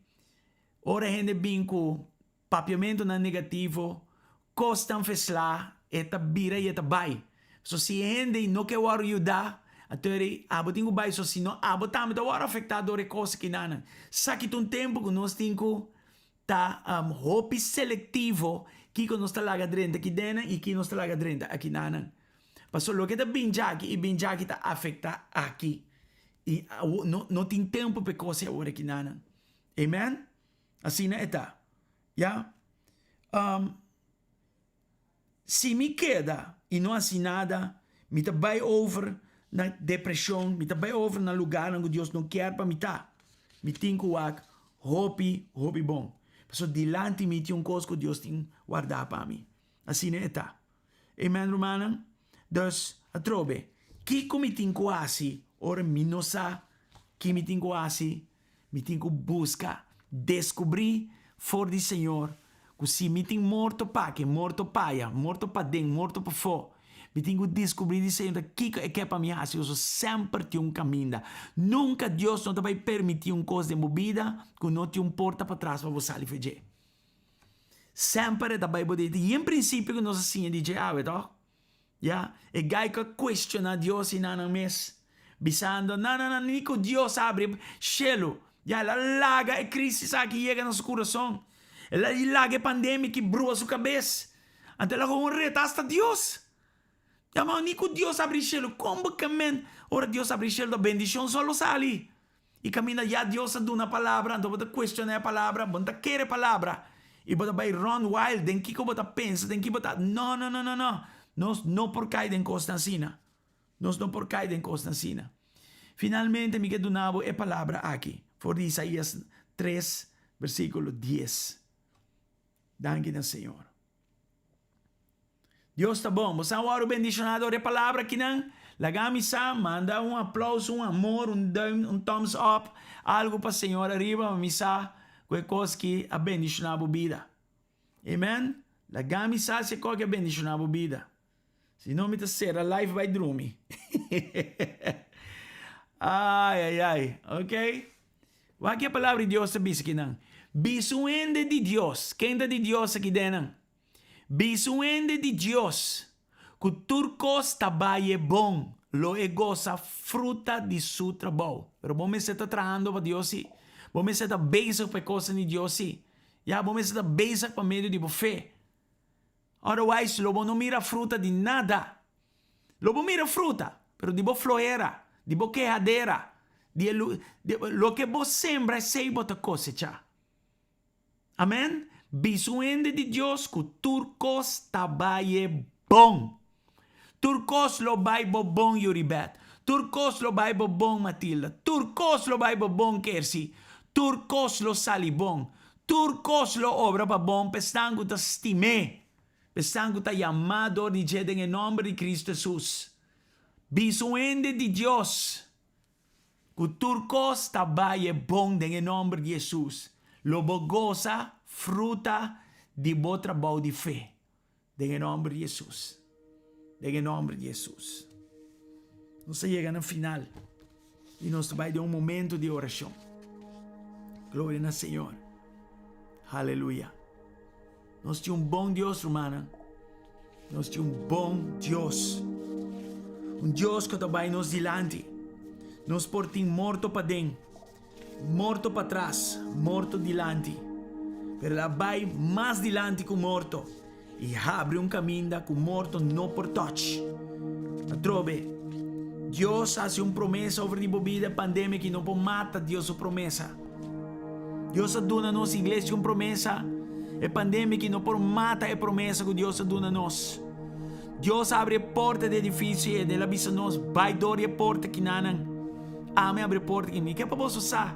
ora hende bin ku Papiamentunan negativo, kosnan feslá, e ta bira i e ta bai. So si e hende no ke wòrdu yudá, anto eri abo tin ku bai, so si no abo tambe ta wòrdu afektá dor e kos kinanan. Sa ki ta un tempu ku nos tin ku ta hopi selektivo kiko nos ta laga drenta akidennan i ki nos ta laga drenta akinanan. Pasobra loke ta bin djaki i bin djaki ta afektá aki. I no no tin tempu pa e kos ei awor akinanan. Amen? Asina e ta. Ya. Um, si mi keda i no hasi nada, mi ta bai over na depresion, mi ta bai over na lugarnan ku Dios no kier pa mi ta. Mi tin ku wak hopi, hopi bon. Pasobra dilanti mi tin un kos ku Dios tin wardá pa mi. Asina e ta. Amen, rumannan? Dus, atrobe, kiko mi tin ku hasi ora mi no sa ki mi tin ku hasi? Mi tin ku buska, deskubrí for di Señor ku si mi tin morto p'aki, morto p'aya, morto paden, morto pafó, mi tin ku deskubrí di Señor ta kiko e ke pa mi hasi, pasobra semper tin un kaminda. Nunka Dios no ta bai permití un kos den bo bida ku no tin un porta patras pa bo sali for dje. Semper e ta bai bo den. I en prinsipio ku nos a siña di dje awe, tòg? Ya, e gai ku a kuestioná Dios i nan nan mes, bisando, Na, na, na, ni ku Dios a abri shelu. Ya, el a laga e krísis aki yega na su kurason. El a laga e pandemia aki brua su kabes. Anto el a gewoon reta asta Dios. Ya, ma ni ku Dios a abri shelu, kon bo ke men ora Dios abri shelu ta bendishon so lo sali? I kaminda ya Dios a duna palabra, anto bo ta kuestioná e palabra, bo no ta kere e palabra, i bo ta bai run wild den kiko bo ta pensa, den ki bo ta, no, no, no, no, no, nos no por kai den kosnan asina, nos no por kai den kosnan asina. Finalmente mi ke duna bo e palabra aki, for di Isaías tres, versíkulo dies. Danki na Señor. Dios ta bon. Bo sa wòrdu bendishoná dor e palabra akinan? Laga mi sa, manda un aplauso, un amor, un duim, un thumbs up, algu pa Señor ariba pa mi sa ku e kos ki a bendishoná bo bida. Amen. Laga mi sa si e kos ki a bendishoná bo bida. Si no mi ta sera live bai drumi. Ai ai ai. Ok. Wak e palabra di Dios ta bisa kinan. Bisa un hende di Dios. Ken ta di Dios aki den nan? Bisa un hende di Dios ku tur kos ta bai e bon, lo e gosa fruta di su trabou. Pero bo mester ta trahando pa Dios si. Bo mester ta bezig pa e kosnan di Dios si. Ya, bo mester ta bezig pa medio di bo fe. Otherwise lo bo no mira fruta di nada. Lo bo mira fruta, pero di bo flohera, di bo kehadera, di e loke bo sembra esei bo ta kosecha. Amen. Bisa un hende di Dios ku tur kos ta bai e bon. Tur kos lo bai bo bon Yuribet. Tur kos lo bai bo bon Matilda. Tur kos lo bai bo bon Kersi. Tur kos lo sali bon. Tur kos lo obra pa bon pa esnan ku ta stim'é, pa esnan ku ta yamá dor di dje den e nòmber di Kristu Hesus. Bisa un hende di Dios ku tur kos ta bai e bon den e nòmber di Hesus. Lo bo gosa fruta di bo trabou di fe. Den e nòmber di Hesus. Den e nòmber di Hesus. Nos a yega na final i nos ta bai den un momento di orashon. Gloria na Señor. Haleluya. Nos tin un bon Dios, rumannan. Nos tin un bon Dios. Un Dios ku ta bai nos dilanti. Nos por tin morto paden. Morto patras, morto dilanti. Pero el a bai mas dilanti ku morto i habri un kaminda ku morto no por touch. Atrobe, Dios hasi un promesa over di bo bida, pandemia ki no por mata Dios su promesa. Dios a duna nos iglesia un promesa, e pandemia ki no por mata e promesa ku Dios a duna nos. Dios a habri e porta di edifisio i el a bisa nos, bai dor di e porta kinanan. Ami abri porta ki mi ke pa boso sa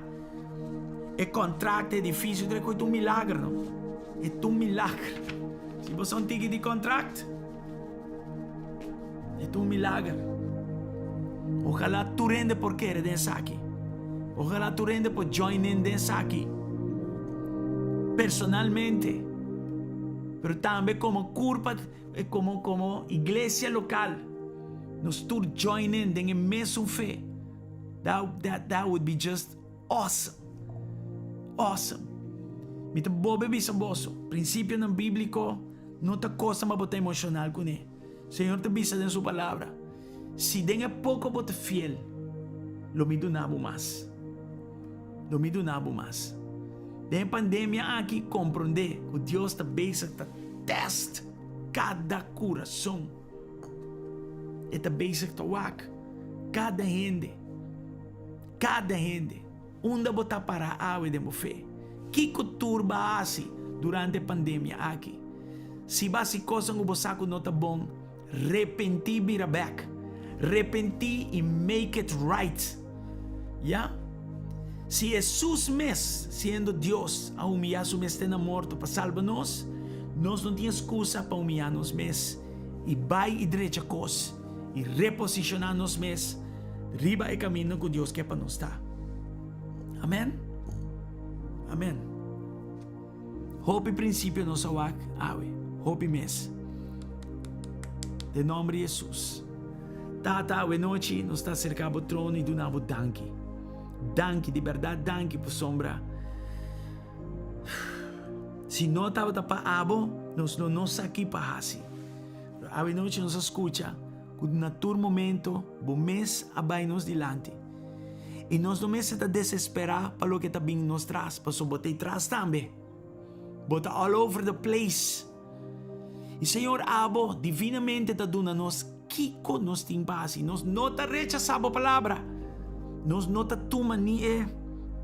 e contract edificio ta koe ta un milagro no e ta un milagro si boso un tiki di contract e ta un milagro ojalá tur hende por kere den esaki ojalá tur hende por join in den esaki personalmente pero tambe como curpa Komo komo iglesia lokal nos tur join in den e mesun fe. That that that would be just awesome. Awesome. Mi ta bobe bisa boso, prinsipionan bíbliko no ta kosnan pa bo ta emoshonal kuné. Señor ta bisa den su palabra, si den e poko bo ta fiel, lo mi duna bo mas. Lo mi duna bo mas. Den e pandemia aki komprondé ku Dios ta bezig ta tèst kada kurason. E ta bezig ta wak kada hende, kada hende. Unda bo ta pará awe den bo fe? Kiko tur bo a hasi durante e pandemia aki? Si bo a hasi kosnan ku bo sa ku no ta bon, Repentí bira bek. Repentí i make it right. Ya. Si Hesus mes, siendo Dios, a humiyá su mes te na morto pa salba nos, nos no tin eskusa pa humiyá nos mes i bai i drecha kos i reposishoná nos mes riba e kaminda ku Dios ke pa nos ta. Amen. Amen. Hopi prinsipio nos a wak awe, hopi mes. Den nomber di Hesus. Tata, awe nochi nos ta aserka bo trono i duna bo danki. Danki, di bèrdat danki pasobra si no tabata pa abo, nos lo no sa ki pa hasi. Pero awe nochi nos a skucha ku na tur momento bo mes a bai nos dilanti. I nos no mester ta desesperá pa loke ta bin nos tras, pasobra bo ta ei tras tambe. Bo ta all over the place. I Señor, abo divinamente ta duna nos kiko nos tin pa hasi. Nos no ta rechasá bo palabra. Nos no ta tuma ni e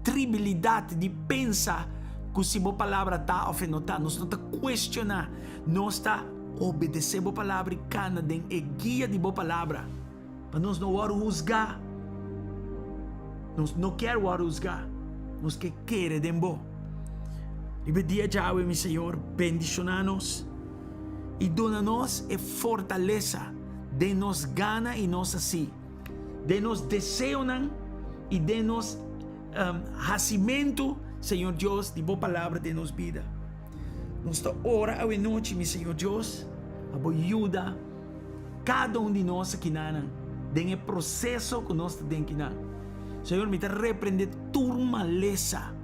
tribilidat di pensa ku si bo palabra ta òf e no ta. Nos no ta kuestioná. Nos ta obedesé bo palabra i kana den e guia di bo palabra. Pa nos no wòrdu husgá. Nos no kier wòrdu husgá. Nos ke kere den Bo. Riba e dia djawe, mi Señor, bendishoná nos. I duna nos e fortalesa den nos gana i nos hasi, den nos deseonan i den nos hasimentu, Señor Dios, di Bo Palabra den nos bida. Nos ta ora awenochi, mi Señor Dios, pa Bo yuda kada un di nos akinanan den e proseso ku nos ta den kinan. Señor, mi ta reprende tur malesa,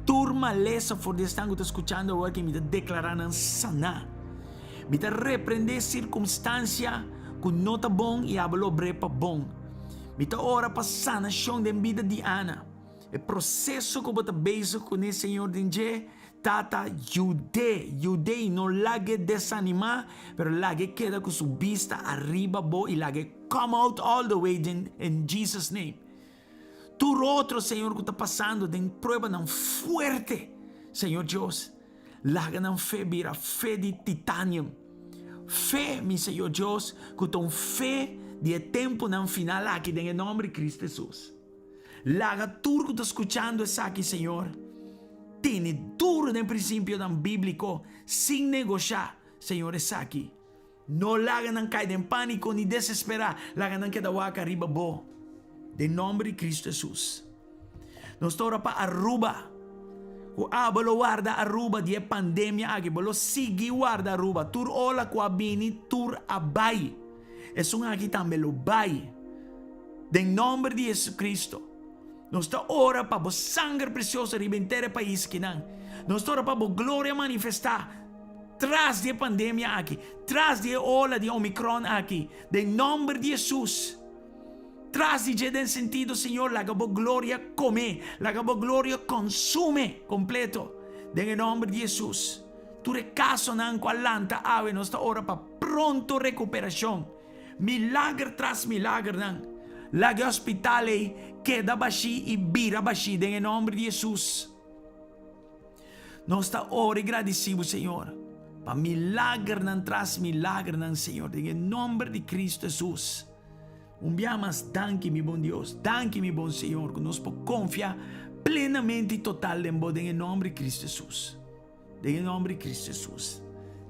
tur malesa for di esnan ku ta skuchando awor aki, mi ta deklará nan saná. Mi ta reprende sirkumstansia ku no ta bon i abo lo obr'é pa bon. Mi ta ora pa sanashon den bida di Ana. E proseso ku bo ta bezig kuné, Señor, den dje, Tata, yud'é, yud'é i no lag'é desanimá, pero lag'é keda ku su bista ariba bo i lag'é come out all the way den in Jesus name. Tur otro, Señor, ku ta pasando den pruebanan fuerte, Señor Dios, laga nan fe bira fe di titanium. Fe, mi Señor Dios, ku ta un fe di e tempunan final aki den e nomber di Cristo Jesus. Laga tur ku ta skuchando esaki, Señor, tene duru den prinsipionan bíbliko sin negoshá, Señor, esaki. No laga nan kai den pániko ni desesperá, laga nan keda wak ariba Bo. Den nòmber di Kristu Hesus. Nos ta ora pa Aruba. Ku abo lo warda Aruba di e pandemia aki. Bo lo sigui warda Aruba. Tur ola ku a bini, tur a bai. Esun aki tambe lo bai. Den nòmber di Jesucristo, nos ta ora pa bo sanger presioso riba henter e pais akinan. Nos ta ora pa bo gloria manifestá tras di e pandemia aki, tras di e ola di Omicron aki, den nòmber di Jesus. Tras di dje den sentido, Señor, laga bo gloria come, laga bo gloria consume completo, den e nòmber di Jesus. Tur e kasonan ku a lanta awe, nos ta ora pa pronto rekuperashon. Milager tras milagernan. Laga e hospital ei keda bashí i bira bashí den e nòmber di Hesus. Nos ta ora i gradisí bo, Señor, pa milagernan tras milagernan, Señor, den e nòmber di Kristu Hesus. Un bia mas danki, mi bon Dios, danki, mi bon Señor, ku nos por konfia plenamente i total den bo den e nòmber di Kristu Hesus. Den e nomber di Cristo Jesus.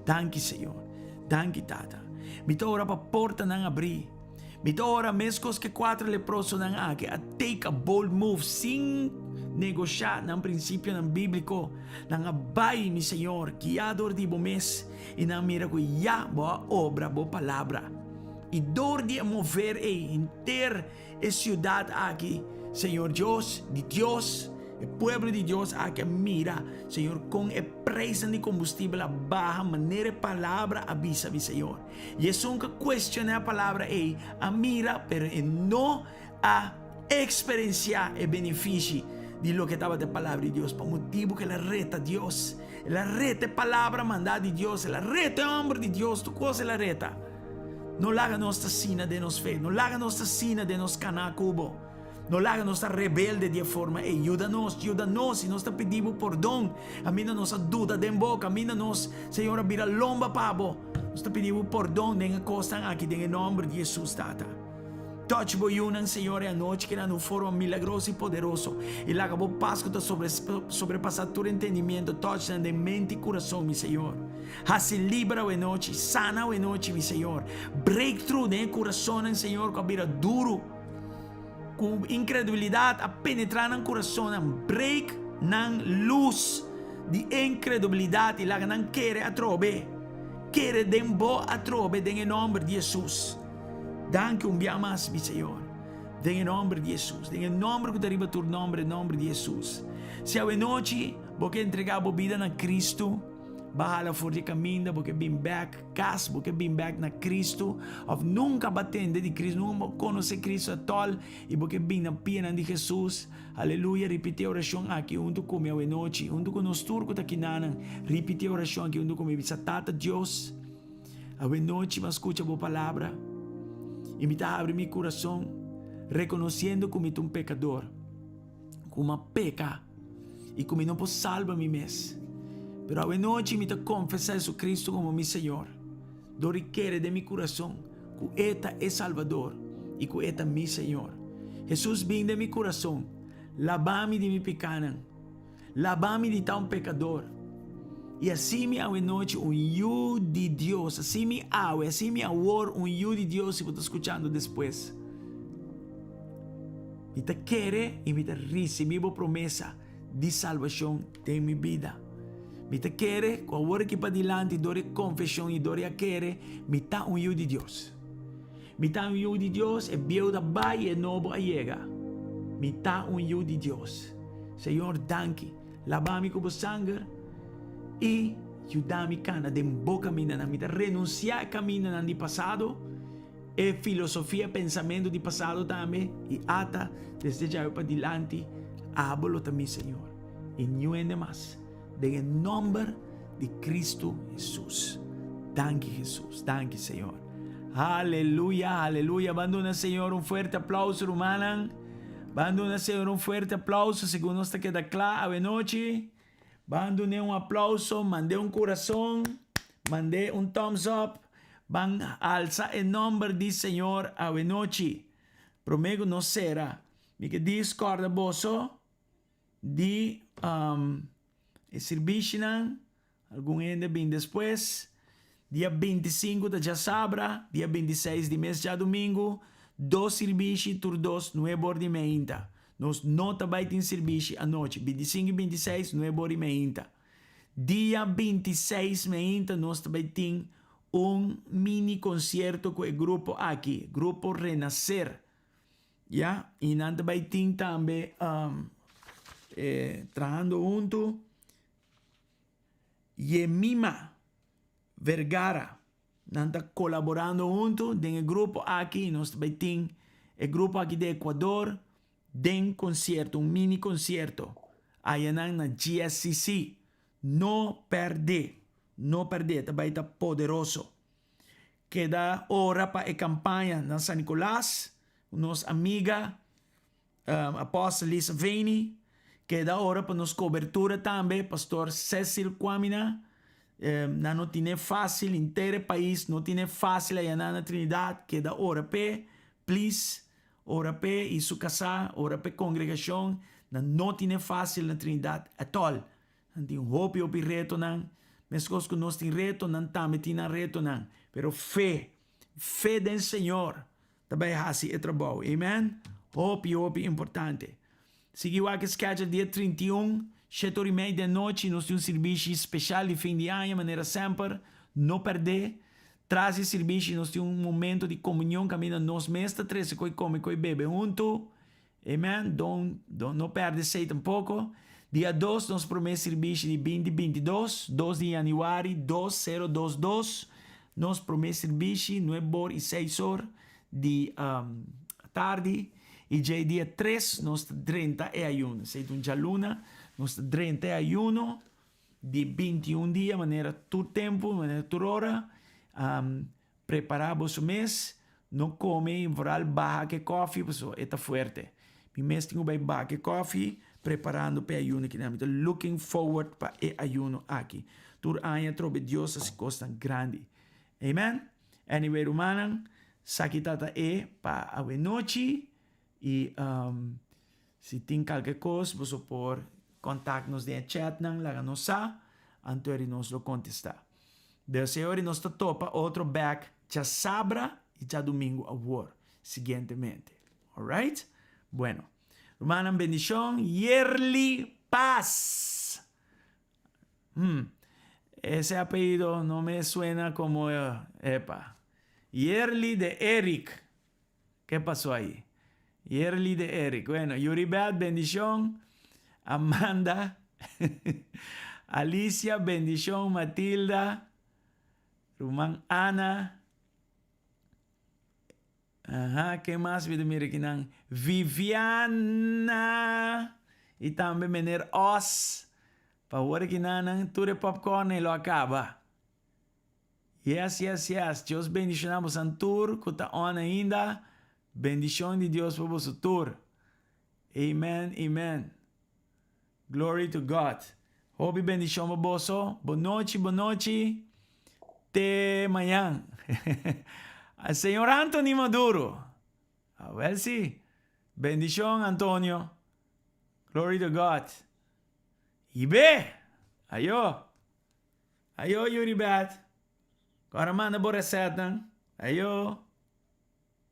Danki Señor. Danki Tata. Mi ta ora pa portanan abrí. Mi ta ora mescos ke cuatro leprosonan aki a take a bold move sin negoshá nan principionan bíblico. Nan a bai, mi Señor, guiá dor di Bo mes, i nan a mira cu ya Bo a obra Bo palabra. I dor di e mover ei, henter E siudat aki, Señor Dios, di Dios, e pueblo di Dios aki a mira, Señor, kon e preisnan di kombustibel a baha manera e palabra a bisa, mi Señor. I esun ku a kuestioná e palabra ei a mira, pero e no a eksperensiá e benefishi di loke tabata e palabra di Dios, pa motibu ku el a reta Dios. El a reta e palabra mandá di Dios, el a reta e hòmber di Dios, tur kos el a reta. No laga nos ta asina den nos fe. No laga nos ta asina den nos kaná ku bo. No laga nos ta rebelde di e forma ei. Yuda nos, yuda nos, i nos ta pidi bo pordon kaminda nos a duda den bo, kaminda nos, Señor, a bira lomba pa bo. Nos ta pidi bo pordon den e kosnan aki den e nòmber di Hesus, Tata. Touch bo yunan, Señor, e anochi keda na un forma milagroso i poderoso, i laga bo pas ku ta sobrepasá tur entendimiento touch nan den mente i kurason, mi Señor. Hasi liber awenochi, sana awenochi, mi Señor. Breakthrough den e kurasonnan, Señor, ku a bira duru, ku inkredubilidat a penetrá nan kurasonnan. Break nan lus di inkredubilidat i laga nan kere atrobe, kere den Bo atrobe, den e nòmber di Hesus. Danki un bia mas, mi Señor, den e nòmber di Hesus, den e nòmber ku ta riba tur nòmber, e nòmber di Hesus. Si awenochi bo ke entregá bo bida na Kristu, bo a hala for di e kaminda, bo ke bin bèk kas, bo ke bin bèk na Kristu, òf nunka bo a tende di Kristu, nunka bo a konosé Kristu atòl, i bo ke bin na pianan di Hesus, aleluya, ripití e orashon aki huntu ku mi awenochi, huntu ku nos tur ku ta kinanan, ripití e orashon aki huntu ku mi, bisa, Tata Dios, Awenochi mi a skucha bo palabra i mi ta habri mi kurason rekonosiendo ku mi ta un pekador, ku mi a peka i ku mi no por salba mi mes. Pero awenochi mi ta konfesá Jesucristo komo mi Señor dor di kere den mi kurason ku E ta e Salbador i ku E ta mi Señor. Hesus bin den mi kurason, laba mi di mi pikanan. Laba mi di ta un pekador. I hasi mi awe nochi un yu di Dios. Hasi mi awe, hasi mi awor un yu di Dios si bo ta skuchando despues. Mi ta kere i mi ta risibí bo promesa di salbashon den mi bida. Mi ta kere ku awor aki padilanti dor e konfeshon i dor e a kere, mi ta un yu di Dios. Mi ta un yu di Dios, e bieu ta bai i e nobo a yega. Mi ta un yu di Dios. Señor, danki. Laba mi ku bo sanger i yuda mi kana den bo kamindanan. Mi ta renunsiá e kamindanan di pasado, e filosofia, e pensamentu di pasado tambe, i ata desde djawe padilanti, abo lo ta mi Señor i niun hende mas. Den e nomber di Cristo Jesus. Danki Jesus, danki Señor. Aleluya, aleluya. Ban duna Señor un fuerte aplauso, rumannan. Ban duna Señor un fuerte aplauso, segun nos ta keda kla awenochi. Ban dun'é un aplauso, mand'é un kurason, mand'é un thumbs up. Ban alsa e nomber di Señor awenochi. Promé ku nos sera, mi ke dis kòrda boso di e sirbishinan, algun hende a bin despues. Dia 25 ta djasabra, dia 26 di mes djadumingu, dos sirbishi tur dos nuebe or di meinta. Nos no ta bai tin sirbishi anochi, 25 i 26 nuebe or di meinta. Dia 26 meinta nos ta bai tin un mini konsierto ku e grupo aki, Grupo Renacer. Ya, y nan ta bay tin tambe um, eh, trahando hunto Yemima Vergara. Nan ta colaborando hunto den e grupo aki y nos ta bay tin e grupo aki di Ecuador den concierto, un mini concierto ayanan na GSCC. No perde, no perde, ta bay ta poderoso. Keda ora pa e campaña na San Nicolas, nos amiga Apostel Lisa Veni. Keda ora pa nos cobertura tambe, Pastor Cecil Kwamina. Nan no tine facil, henter e pais no tine facil ayanan na Trinidad. Keda ora p'e, please, ora p'e y su casá, ora p'e congregacion. Nan no tine facil na Trinidad at all. Nan tin hopi hopi retonan, meskos ku nos tin reto, nan tambe tin nan retonan. Pero fe, fe den Señor ta bai hasi e trabou. Amen? Hopi hopi importante. Sigui wak e schedule dia 31, shete ora i mei den nochi, nos tin un sirbishi speshal di fin di aña manera semper. No pèrdè. Tras di sirbishi nos tin un momento di komunion kaminda nos mes ta trese koi kome koi bebe huntu. Amen, don, don, no perde esei tampoco. Dia dos nos prome sirbishi di binti binti dos, dos di januari dos sero dos dos, nos prome sirbishi nuebe or i seis or di um, tardi. I djei dia tres nos ta drenta e ayuno. Esei ta un djaluna, nos ta drenta e ayuno di 21 dia manera tur tempu, manera tur ora. Um, Prepara boso mes, no come y vooral baha ke koffie pasobra e ta fuerte. Mi mes tin cu bay baha ke koffie preparando p'e ayuno kinan. Mi ta looking forward pa e ayuno aki. Tur aña atrobe Dios haci cosnan grandi. Amen. Anyway rumannan, saki tata e pa awenochi y um, si tin kalke cos boso por contact nos den e chatnan, laga nos sa, anto eri nos lo contesta. Deseo di nos ta topa otro bek djasabra i djadumingu awor, siguientemente. Alright? Bueno. Rumannan bendishon, Yerli Paz! Hmm. Ese apellido no me suena como, epa. Yerli de Eric. Ke pasó ahí? Yerli de Eric. Bueno, Yuribeth, bendishon. Amanda. Alicia, bendishon. Matilda. Ruman Ana. Aha, ken mas mi ta mira akinan? Viviana. I tambe meneer Os. Pa awor akinan nan tur e popcorn ei lo a kaba. Yes, yes, yes. Dios bendiciona bosan tur cu ta on ainda. Bendicion di Dios pa boso tur. Amen, amen. Glory to God. Hopi bendicion pa boso. Bon nochi, bon nochi. Te mañan. Señor Anthony Maduro. Ah, wel si. Bendicion, Antonio. Glory to God. Ibe! Ayo! Ayo, Yuribet. Awor manda bo recetnan. Ayo.